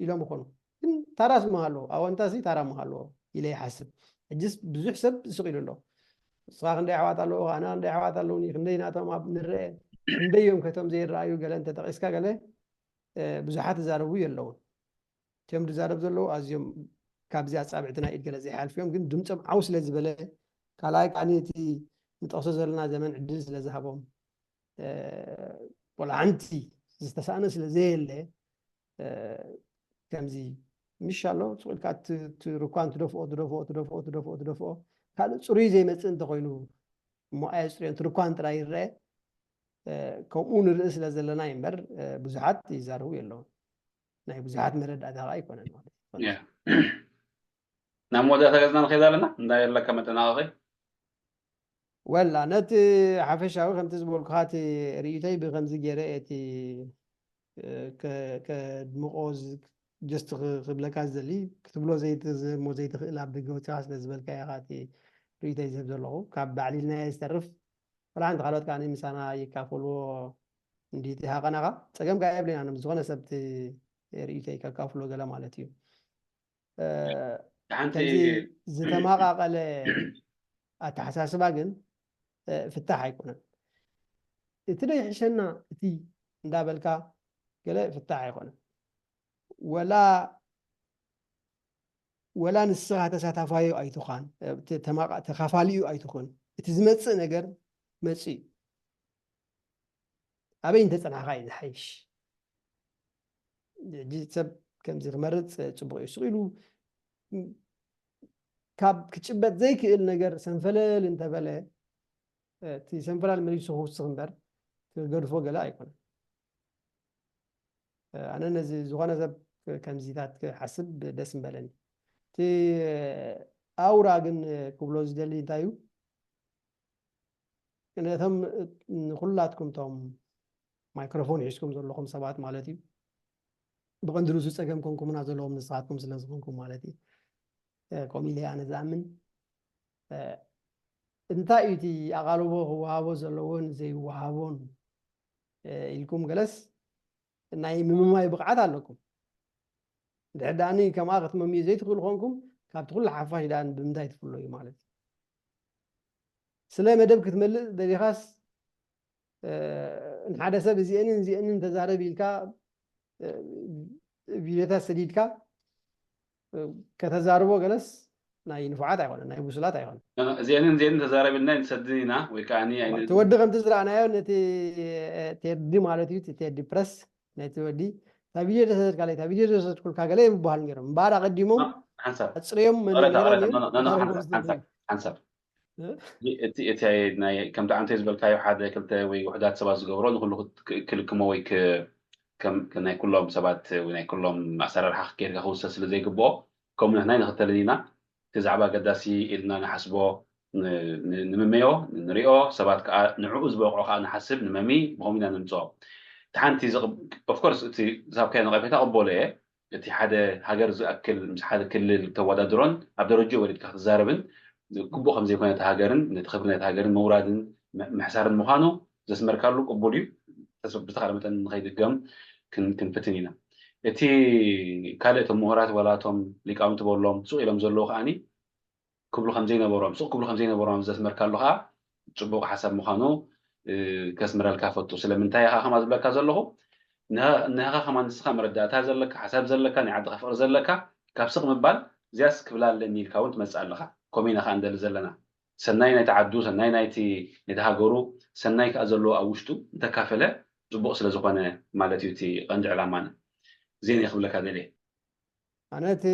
ኢሎም ይኾኑ። ግን ታራስ ምሃለዎ ኣወንታሲ ታራ ምሃለዎ ኢለ ይሓስብ። ሕጅስ ብዙሕ ሰብ ስቕ ኢሉ ኣሎ። ንስኻ ክንደይ ኣሕዋት ኣለዎ ኣነ ክንደይ ኣሕዋት ኣለውኒ ክንደይ ናቶም ኣብ ንረአ ክንደይ እዮም ከቶም ዘይረኣዩ ገለ እንተጠቒስካ ገለ ብዙሓት ዝዛረቡ የለውን። እቲኦም ዝዛረብ ዘለዉ ኣዝዮም ካብዚ ኣጻብዕቲ ናይ ኢድ ገለ ዘይሓልፉ እዮም። ግን ድምፆም ዓው ስለ ዝበለ ካልኣይ ከዓኒ እቲ ንጠቕሶ ዘለና ዘመን ዕድል ስለ ዝሃቦም ወላ ሓንቲ ዝተሳእነ ስለ ዘየለ ከምዚ ምሽ ኣሎ ስቕ ኢልካ ትርኳን ትደፍኦ ትደፍኦ ትደፍኦ ትደፍኦ ትደፍኦ ካልእ ፅሩይ ዘይመፅእ እንተኮይኑ እሞ ኣየፅርዮን ትርኳን ጥራይ ይረአ ከምኡ ንርኢ ስለ ዘለና እዩ እምበር ብዙሓት ይዛረቡ የለውን ናይ ብዙሓት መረዳእታ ከዓ ኣይኮነን ማለት እዩ ናብ መወዳእታ ገፅና ንኸይድ ኣለና እንታይ ኣለካ መጠናቐቂ ወላ ነቲ ሓፈሻዊ ከምቲ ዝበልኩኻ እቲ ርእይቶይ ብከምዚ ገይረ እቲ ከድምቆ just ክብለካ ዝደሊ ክትብሎ ዘይትኽእል ኣብ ደገ ወፂኻ ስለ ዝበልካ ኢኻ እቲ ርእይቶይ ዝህብ ዘለኹ ካብ ባዕሊልናዮ ዝተርፍ ወላ ሓንቲ ካልኦት ከዓ ምሳና ይካፈልዎ እንዲ እቲ ሃቐናኻ ፀገም ከዓ የብለና ዝኾነ ሰብቲ ርእይቶይ ከካፍሎ ገለ ማለት እዩ ሓንቲ ዝተማቃቀለ ኣተሓሳስባ ግን ፍታሕ ኣይኮነን። እቲ ዶ ይሕሸና እቲ እንዳበልካ ገለ ፍታሕ ኣይኮነን። ወላ ወላ ንስኻ ተሳታፋዩ ኣይትዃን ተኻፋሊኡ ኣይትኹን እቲ ዝመፅእ ነገር መፅእ እዩ። ኣበይ እንተፀናሕካ እዩ ዝሓይሽ። ሕጂ ሰብ ከምዚ ክመርፅ ፅቡቅ እዩ ስቕ ኢሉ ካብ ክጭበጥ ዘይክእል ነገር ሰንፈለል እንተበለ እቲ ሰንፈላል መሊሱ ክውስኽ እምበር ክገድፎ ገለ ኣይኮነን። ኣነ ነዚ ዝኾነ ሰብ ከምዚታት ክሓስብ ደስ ምበለኒ። እቲ ኣውራ ግን ክብሎ ዝደሊ እንታይ እዩ ነቶም ንኩላትኩም ቶም ማይክሮፎን ሒዝኩም ዘለኹም ሰባት ማለት እዩ ብቐንዲ ርእሱ ፀገም ኮንኩምና ዘለዎም ንስኻትኩም ስለ ዝኾንኩም ማለት እዩ ከምኡ ኢለ ኣነ ዝኣምን እንታይ እዩ እቲ ኣቓልቦ ክወሃቦ ዘለዎን ዘይወሃቦን ኢልኩም ገለስ ናይ ምምማይ ብቕዓት ኣለኩም እንድሕር ደኣኒ ከምኣ ክትመምዩ ዘይትኽእሉ ኮንኩም ካብቲ ኩሉ ሓፋሽ ደኣ ብምንታይ ትፍለዩ ማለት እዩ ስለ መደብ ክትመልእ ደሊኻስ ንሓደ ሰብ እዚአንን እዚአንን ተዛረብ ኢልካ ቪድዮታት ሰዲድካ ከተዛርቦ ገለስ ናይ ንፉዓት ኣይኮነን ናይ ብሱላት ኣይኮነን እዚአንን እዚአንን ተዛረብና ንሰድን ኢና ወይ ከዓ እቲ ወዲ ከምቲ ዝረኣናዮ ነቲ ቴዲ ማለት እዩ ቴዲ ፕረስ ነቲ ወዲ እታ ቪድዮ ደሰደድካለይ እታ ቪድዮ ደሰደድኩልካ ገለ ይምበሃል ነይሮም እምበኣር ኣቐዲሞም ኣፅርዮም ሓንሳብ እቲ ከምቲ ዓንተ ዝበልካዮ ሓደ ክልተ ወይ ውሕዳት ሰባት ዝገብሮ ንኩሉ ክልክሞ ወይ ናይ ኩሎም ሰባት ናይ ኩሎም ኣሰራርሓ ጌርካ ክውሰድ ስለ ዘይግብኦ ከምኡ ንሕና ኣይንኽተልን ኢና። እቲ ዛዕባ ኣገዳሲ ኢልና ንሓስቦ ን- ን- ንምመዮ፣ ንሪኦ፣ ሰባት ከዓ ንዕኡ ዝበቕዑ ከዓ ንሓስብ፣ ንመሚ፣ ብኸምኡ ኢና ንምፅኦ። እቲ ሓንቲ ኦፍኮርስ እቲ ሳብካዮ ነቐፌታ ቅበሎ እየ። እቲ ሓደ ሃገር ዝኣክል ምስ ሓደ ክልል ተወዳድሮን ኣብ ደረጃ ወሪድካ ክትዛረብን ግቡእ ከም ዘይኮነ እቲ ሃገርን ነቲ ክብሪ ናይቲ ሃገርን ምውራድን ም- ምሕሳርን ምዃኑ ዘስመርካሉ ቅቡል እዩ። ተስ- ብዝተኻለ መጠን ንኸይድገም ክን- ክንፍትን ኢና። እቲ ካልእ እቶም ምሁራት ዋላ እቶም ሊቃውንቲ በሎም ስቕ ኢሎም ዘለዉ ከዓኒ ክብሉ ከም ዘይነበሮም ስቕ ክብሉ ከም ዘይነበሮም ዘስመርካሉ ከዓ ፅቡቕ ሓሳብ ምዃኑ እ፣ ከስምረልካ ፈቱ። ስለምንታይ ኢኻ ከማ ዝብለካ ዘለኹ ንሃ- ንሃኻ ከማ ንስኻ መረዳእታ ዘለካ ሓሳብ ዘለካ ናይ ዓድኻ ፍቕሪ ዘለካ ካብ ስቕ ምባል እዚያስ ክብላ ኣለኒ ኢልካ እውን ትመፅእ ኣለኻ። ከምኡ ኢና ከዓ እንደሊ ዘለና ሰናይ ናይቲ ዓዱ ሰናይ ናይቲ ናይቲ ሃገሩ ሰናይ ከዓ ዘለዎ ኣብ ውሽጡ እንተካፈለ ፅቡቕ ስለ ዝኾነ ማለት እዩ እቲ ቀንዲ ዕላማና። እዚአን እየ ክብለካ ደልየ። ኣነ እቲ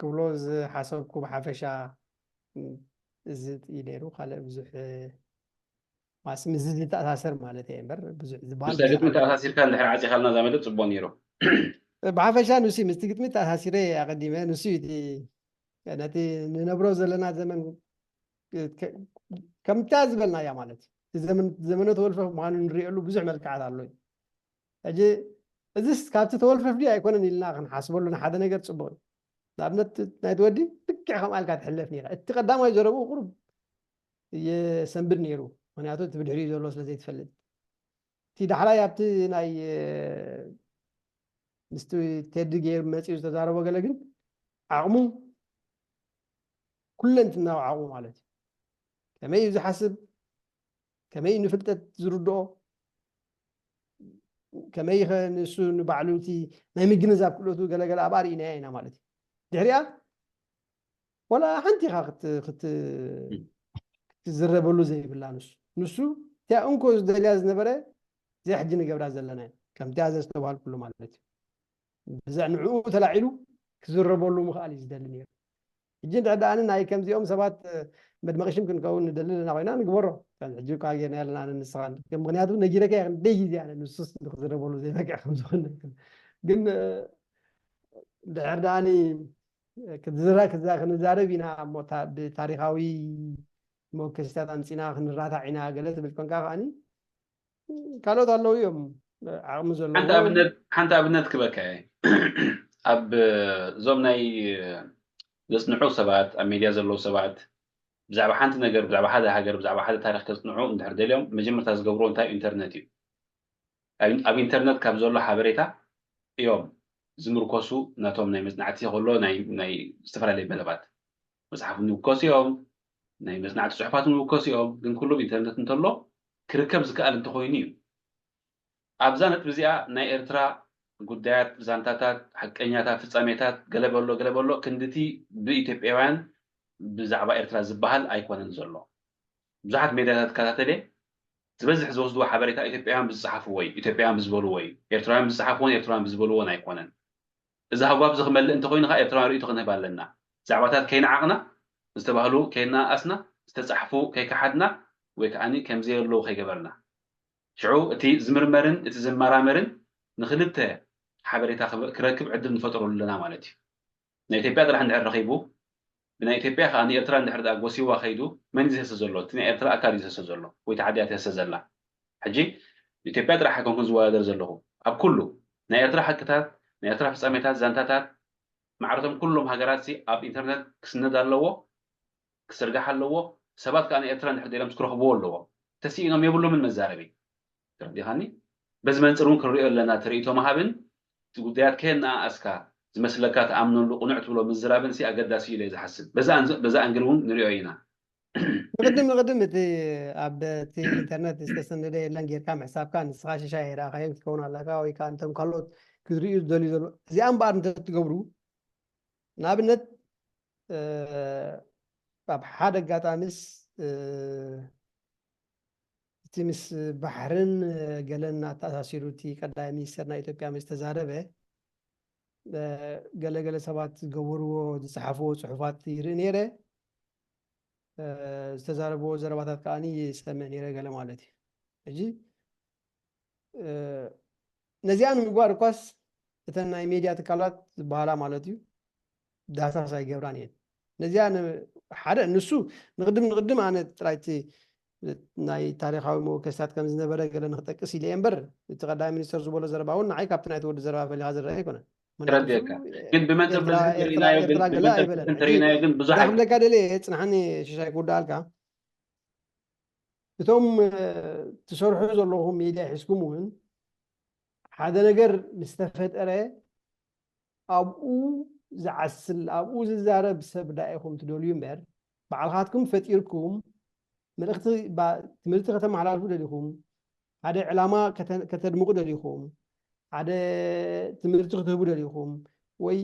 ክብሎ ዝሓሰብኩ ብሓፈሻ እዚ እዩ ነይሩ። ካልእ ብዙሕ ማስ ምስ ዝተኣሳሰር ማለት እየ እምበር ብዙሕ ዝበሃል ምስታ ግጥሚ ተኣሳሲርካ እንድሕር ዓፂኻልና እዛ መደብ ፅቡቅ ነይሩ። ብሓፈሻ ንሱ ምስቲ ግጥሚ ተኣሳሲረ ኣቀዲመ ንሱ እዩ እቲ ነቲ ንነብሮ ዘለና ዘመን ከምታ ዝበልናያ ማለት እዩ። ዘመነ ተወልፈ ምዃኑ ንሪእሉ ብዙሕ መልክዓት ኣሎ እዩ። ሕጂ እዚስ ካብቲ ተወልፈፍ ድዩ ኣይኮነን ኢልና ክንሓስበሉ ንሓደ ነገር ፅቡቅ እዩ። ንኣብነት ናይቲ ወዲ ልክዕ ከምኣ ኢልካ ትሕለፍ ነይራ። እቲ ቀዳማይ ዘረብኡ ቁሩብ የሰንብድ ነይሩ፣ ምክንያቱ እቲ ብድሕሪኡ ዘሎ ስለ ዘይትፈልጥ። እቲ ዳሕራይ ኣብቲ ናይ ምስቲ ቴዲ ገይሩ መፂኡ ዝተዛረቦ ገለ ግን ዓቕሙ ኩለንትናዊ ዓቕሙ ማለት እዩ። ከመይ እዩ ዝሓስብ፣ ከመይ እዩ ንፍልጠት ዝርድኦ፣ ከመይ ኸ ንሱ ንባዕሉ እቲ ናይ ምግንዛብ ክእለቱ ገለገለ ኣብኣ ርኢናያ ኢና ማለት እዩ። ድሕሪኣ ወላ ሓንቲ ኢኻ ክትዝረበሉ ዘይብላ ንሱ ንሱ እቲያ እንኮ ዝደልያ ዝነበረ እዚኣ ሕጂ ንገብራ ዘለና ከምቲያ ዘስተባሃልኩሉ ማለት እዩ። ብዛዕ ንዕኡ ተላዒሉ ክዝረበሉ ምኽኣል እዩ ዝደሊ ነይሩ። ሕጂ እንድሕር ደኣ ናይ ከምዚኦም ሰባት መድመቂ ሽም ክንከውን ንደሊ ኣለና ኮይና ንግበሮ። ሕጂ እኳ ጌርና ኣለና ንስኻን ምክንያቱ ነጊረካ ክንደይ ግዜ ኣነ ንሱስ ንክዝረበሉ ዘይበቅዕ ከምዝኾነ ግን ድሕር ደኣኒ ክትዝራ ክትዛ ክንዛረብ ኢና እሞ ብታሪኻዊ መወከሲታት ኣምፂና ክንራታዕ ኢና ገለ ትብል ኮንካ ከዓኒ ካልኦት ኣለዉ እዮም ዓቕሚ ዘለዎ ሓንቲ ኣብነት ክበካ እየ ኣብ እዞም ናይ ዘፅንዑ ሰባት ኣብ ሜድያ ዘለዉ ሰባት ብዛዕባ ሓንቲ ነገር ብዛዕባ ሓደ ሃገር ብዛዕባ ሓደ ታሪክ ከፅንዑ እንድሕር ደልዮም መጀመርታ ዝገብርዎ እንታይ ኢንተርነት እዩ ኣብ ኢንተርነት ካብ ዘሎ ሓበሬታ እዮም ዝምርኮሱ ናቶም ናይ መፅናዕቲ ከሎ ናይ ዝተፈላለዩ መደባት መፅሓፍ ንውከሱ እዮም ናይ መፅናዕቲ ፅሑፋት ንውከሱ እዮም ግን ኩሉም ኢንተርነት እንተሎ ክርከብ ዝከኣል እንተኮይኑ እዩ ኣብዛ ነጥቢ እዚኣ ናይ ኤርትራ ጉዳያት ዛንታታት ሓቀኛታት ፍፃሜታት ገለ በሎ ገለ በሎ ክንድቲ ብኢትዮጵያውያን ብዛዕባ ኤርትራ ዝበሃል ኣይኮነን ዘሎ ብዙሓት ሜድያታት ትከታተለ ዝበዝሕ ዝወስድዎ ሓበሬታ ኢትዮጵያውያን ብዝፀሓፍዎ እዩ ኢትዮጵያውያን ብዝበልዎ እዩ ኤርትራውያን ብዝፀሓፍዎን ኤርትራውያን ብዝበልዎን ኣይኮነን እዚ ሃጓፍ እዚ ክመልእ እንተኮይኑ ከዓ ኤርትራውያን ርእይቶ ክንህብ ኣለና ዛዕባታት ከይነዓቕና ዝተባህሉ ከይነኣኣስና ዝተፃሕፉ ከይከሓድና ወይ ከዓ ከምዘየለዉ ከይገበርና ሽዑ እቲ ዝምርመርን እቲ ዝመራመርን ንክልተ ሓበሬታ ክረክብ ዕድል ንፈጥረሉ ኣለና ማለት እዩ ናይ ኢትዮጵያ ጥራሕ እንድሕር ረኺቡ ብናይ ኢትዮጵያ ከዓ ንኤርትራ እንድሕር ደኣ ጎሲዋ ከይዱ መን እዩ ዝህሰ ዘሎ እቲ ናይ ኤርትራ ኣካል እዩ ዝህሰ ዘሎ ወይ ተዓዲያ ትህሰ ዘላ ሕጂ ኢትዮጵያ ጥራሕ ኣይኮንኩን ዝወዳደር ዘለኹ ኣብ ኩሉ ናይ ኤርትራ ሓቅታት ናይ ኤርትራ ፍፃሜታት ዛንታታት ማዕረቶም ኩሎም ሃገራት ኣብ ኢንተርነት ክስነድ ኣለዎ ክስርጋሕ ኣለዎ ሰባት ከዓ ንኤርትራ እንድሕር ደሎም ክረኽብዎ ኣለዎ ተስኢኖም የብሎምን መዛረቢ ተረዲኻኒ በዚ መንፅር እውን ክንሪኦ ኣለና ትርኢቶ ምሃብን እቲ ጉዳያት ከየነኣኣስካ ዝመስለካ ትኣምነሉ ቅኑዕ ትብሎ ምዝራብን ሲ ኣገዳሲ ኢለ ዝሓስብ በዛ ኣንግል እውን ንሪኦ ኢና ንቅድም ንቅድም እቲ ኣብ እቲ ኢንተርነት ዝተሰነደ የለን ጌርካ ምሕሳብካ ንስኻ ሽሻ የረኣኻዮም ክትከውን ኣለካ ወይ ከዓ እንቶም ካልኦት ክዝርእዩ ዝደልዩ ዘሎ እዚኣ እምበኣር እንተትገብሩ ንኣብነት ኣብ ሓደ ኣጋጣሚስ እቲ ምስ ባሕርን ገለን ኣተኣሳሲሩ እቲ ቀዳማይ ሚኒስተር ናይ ኢትዮጵያ ምስ ተዛረበ ገለገለ ሰባት ዝገበርዎ ዝፀሓፍዎ ፅሑፋት ይርኢ ነይረ ዝተዛረብዎ ዘረባታት ከዓ ይሰምዕ ነይረ ገለ ማለት እዩ ሕጂ ነዚኣ ንምግባር እኳስ እተን ናይ ሜድያ ትካላት ዝበሃላ ማለት እዩ ዳህሳስ ኣይገብራን እየን። ነዚኣ ን- ሓደ ንሱ ንቕድም ንቕድም ኣነ ጥራይ እቲ ናይ ታሪኻዊ መወከስታት ከም ዝነበረ ገለ ንክጠቅስ ኢለ እየ እምበር፣ እቲ ቀዳማይ ሚኒስተር ዝበሎ ዘረባ እውን ንዓይ ካብቲ ናይቲ ወዲ ዘረባ ፈሊኻ ዝረአ ኣይኮነን። ምክንያቱ ተረዲኤካ። እሱ ግን ብመንጽር ኤርትራ ብመንጽር ኤርትራ ርኢናዮ ግን ኤርትራ ገለ ብመንጽር ኣይበለን። ሕጂ እንተርኢናዮ ግን ብዙሕ እንታይ ኣይ- ክብለካ ደልየ ጽንሓኒ ሽሻይ ክውድኣልካ፣ እቶም እ፣ ትሰርሑ ዘለኹም ሚድያ ሒዝኩም እውን ሓደ ነገር ምስ ተፈጠረ ኣብኡ ዝዓስል ኣብኡ ዝዛረብ ሰብ ዳ ኢኹም ትደልዩ እምበር፣ ባዕልኻትኩም ፈጢርኩም መልእኽቲ ባ- ትምህርቲ ከተመሓላልፉ ደሊኹም፣ ሓደ ዕላማ ከተ- ከተድምቑ ደሊኹም፣ ሓደ ትምህርቲ ክትህቡ ደሊኹም፣ ወይ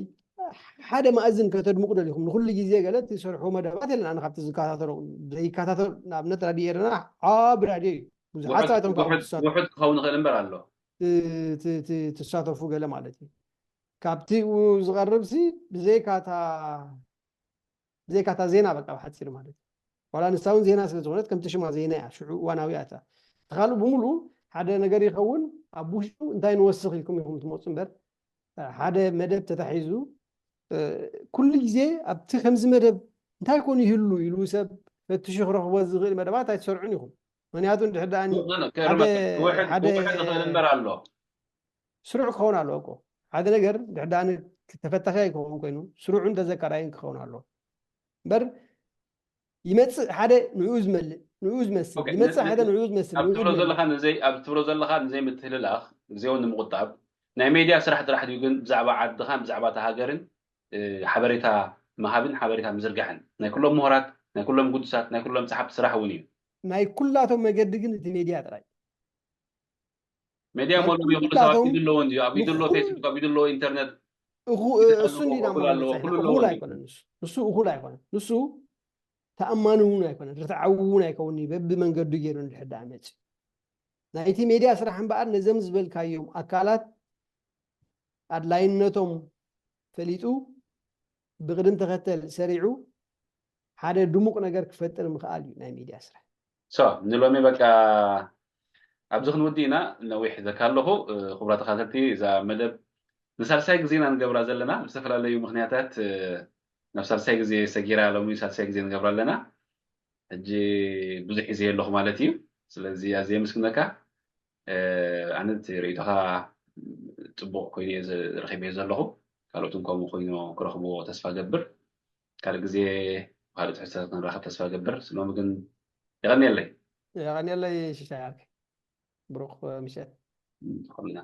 ሓደ ማእዝን ከተድምቑ ደሊኹም፣ ንኩሉ ግዜ ገለ ትሰርሑ መደባት የለን። ኣነ ካብቲ ዝከታተሎ ዘይከታተሎ ንኣብነት ራድዮ ኤረና ዓቢ ራድዮ እዩ። ብዙሓት ውሑድ ሰባት እዮም ካብኡ ውሑድ ትሳተፉ ውሑድ ክኸውን ይኽእል እምበር ኣሎ። ት- ት- ት- ትሳተፉ ገለ ማለት እዩ። ካብቲ ኡ ዝቐርብ ሲ ብዘይካታ ብዘይካታ ዜና በቃ ብሓፂር ማለት እዩ። ዋላ ንሳ እውን ዜና ስለ ዝኾነት ከምቲ ሽማ ዜና እያ፣ ሽዑ እዋናዊ እያ እታ። እቲ ካልእ ብምሉኡ ሓደ ነገር ይኸውን፣ ኣብ ውሽጡ እንታይ ንወስኽ ኢልኩም ኢኹም ትመፁ እምበር፣ ሓደ መደብ ተታሒዙ እ፣ ኩሉ ግዜ ኣብቲ ከምዚ መደብ እንታይ ኮን ይህሉ ኢሉ ሰብ ፈትሹ ክረኽቦ ዝኽእል መደባት ኣይትሰርዑን ኢኹም። ምክንያቱ እንድሕር ደኣ ሓደ ክውሕድ ሓደ ክውሕድ ዝኽእል እምበር ኣሎ። ስሩዕ ክኸውን ኣለዎ እኮ። ሓደ ነገር እንድሕር ደኣ ተፈታኺ ኣይክኸውን ኮይኑ ስሩዕን ተዘካራይን ክኸውን ኣለዎ እምበር፣ ይመጽእ ሓደ ንኡ ዝመልእ ንኡ ዝመስል ኦኬ፣ ይመጽእ ነ- ሓደ ነ- ንኡ ዝመስል ኣብ ንኡ ትብሎ ዝመልእ ዘለኻ ንዘይ ኣብ ትብሎ ዘለኻ ንዘይ ምትህልላኽ ግዜውን ንምቁጣብ ናይ ሜድያ ስራሕ ጥራሕ ድዩ ግን ብዛዕባ ዓድኻን ብዛዕባ እታ ሃገርን እ፣ ሓበሬታ ምሃብን ሓበሬታ ምዝርጋሕን ናይ ኩሎም ምሁራት ናይ ኩሎም ግዱሳት ናይ ኩሎም ጸሓፍቲ ስራሕ እውን እዩ። ናይ ኩላቶም መገዲ ግን እቲ ሜድያ ጥራይ ሜድያ ናይ ሞሎም ይኹሉ ሰባት ኩላቶም ኢዱ ኣለዎ እንድዩ ኣብ ኢዱ ኣሎ ንኹሉ- ፌስቡክ ኣብ ኢዱ ኣለዎ ኢንተርነት እኹ- ኢዱ እሱ እንዲና ኣለዎ ማለት ኣለዎ ፀኒሑ ኩሉ እኹል ኣለዎ ኣይኮነን እሱ እሱ እኹል ኣይኮነን እሱ ተኣማኒ እውን ኣይኮነን ርትዓዊ እውን ኣይከውን እዩ በብመንገዱ ገይሩ እንድሕር ደኣ መፅእ ናይቲ ሜድያ ስራሕ እምበኣር ነዞም ዝበልካዮም ኣካላት ኣድላይነቶም ፈሊጡ ብቅድም ተኸተል ሰሪዑ ሓደ ድሙቕ ነገር ክፈጥር ምኽኣል እዩ ናይ ሚድያ ስራሕ። ሶ ንሎሚ በቃ ኣብዚ ክንውዲ ኢና። ነዊሕ ሒዘካ ኣለኹ። እ፣ ክቡራት ተኸታተልቲ እዛ መደብ ንሳልሳይ ግዜ ኢና ንገብራ ዘለና ብዝተፈላለዩ ምክንያታት እ፣ ናብ ሳልሳይ ግዜ ሰጊራ ሎሚ ሳልሳይ ግዜ ንገብራ ኣለና። ሕጂ ብዙሕ ሒዘ ኣለኹ ማለት እዩ። ስለዚ ኣዝየ የመስግነካ። እ፣ ኣነ እቲ ርእይቶኻ ጽቡቕ ኮይኑ እየ ዝ- ረኺበዮ ዘለኹ። ካልኦት እውን ከምኡ ኮይኑ ክረኽብዎ ተስፋ ገብር። ካልእ ግዜ ካልእ ትሕዝቶ ክንራኸብ ተስፋ ገብር። ስሎሚ ግን የቐንየለይ። የቐንየለይ ሽሻይ ዓርከይ። ብሩኽ ምሸት። ተኸልና።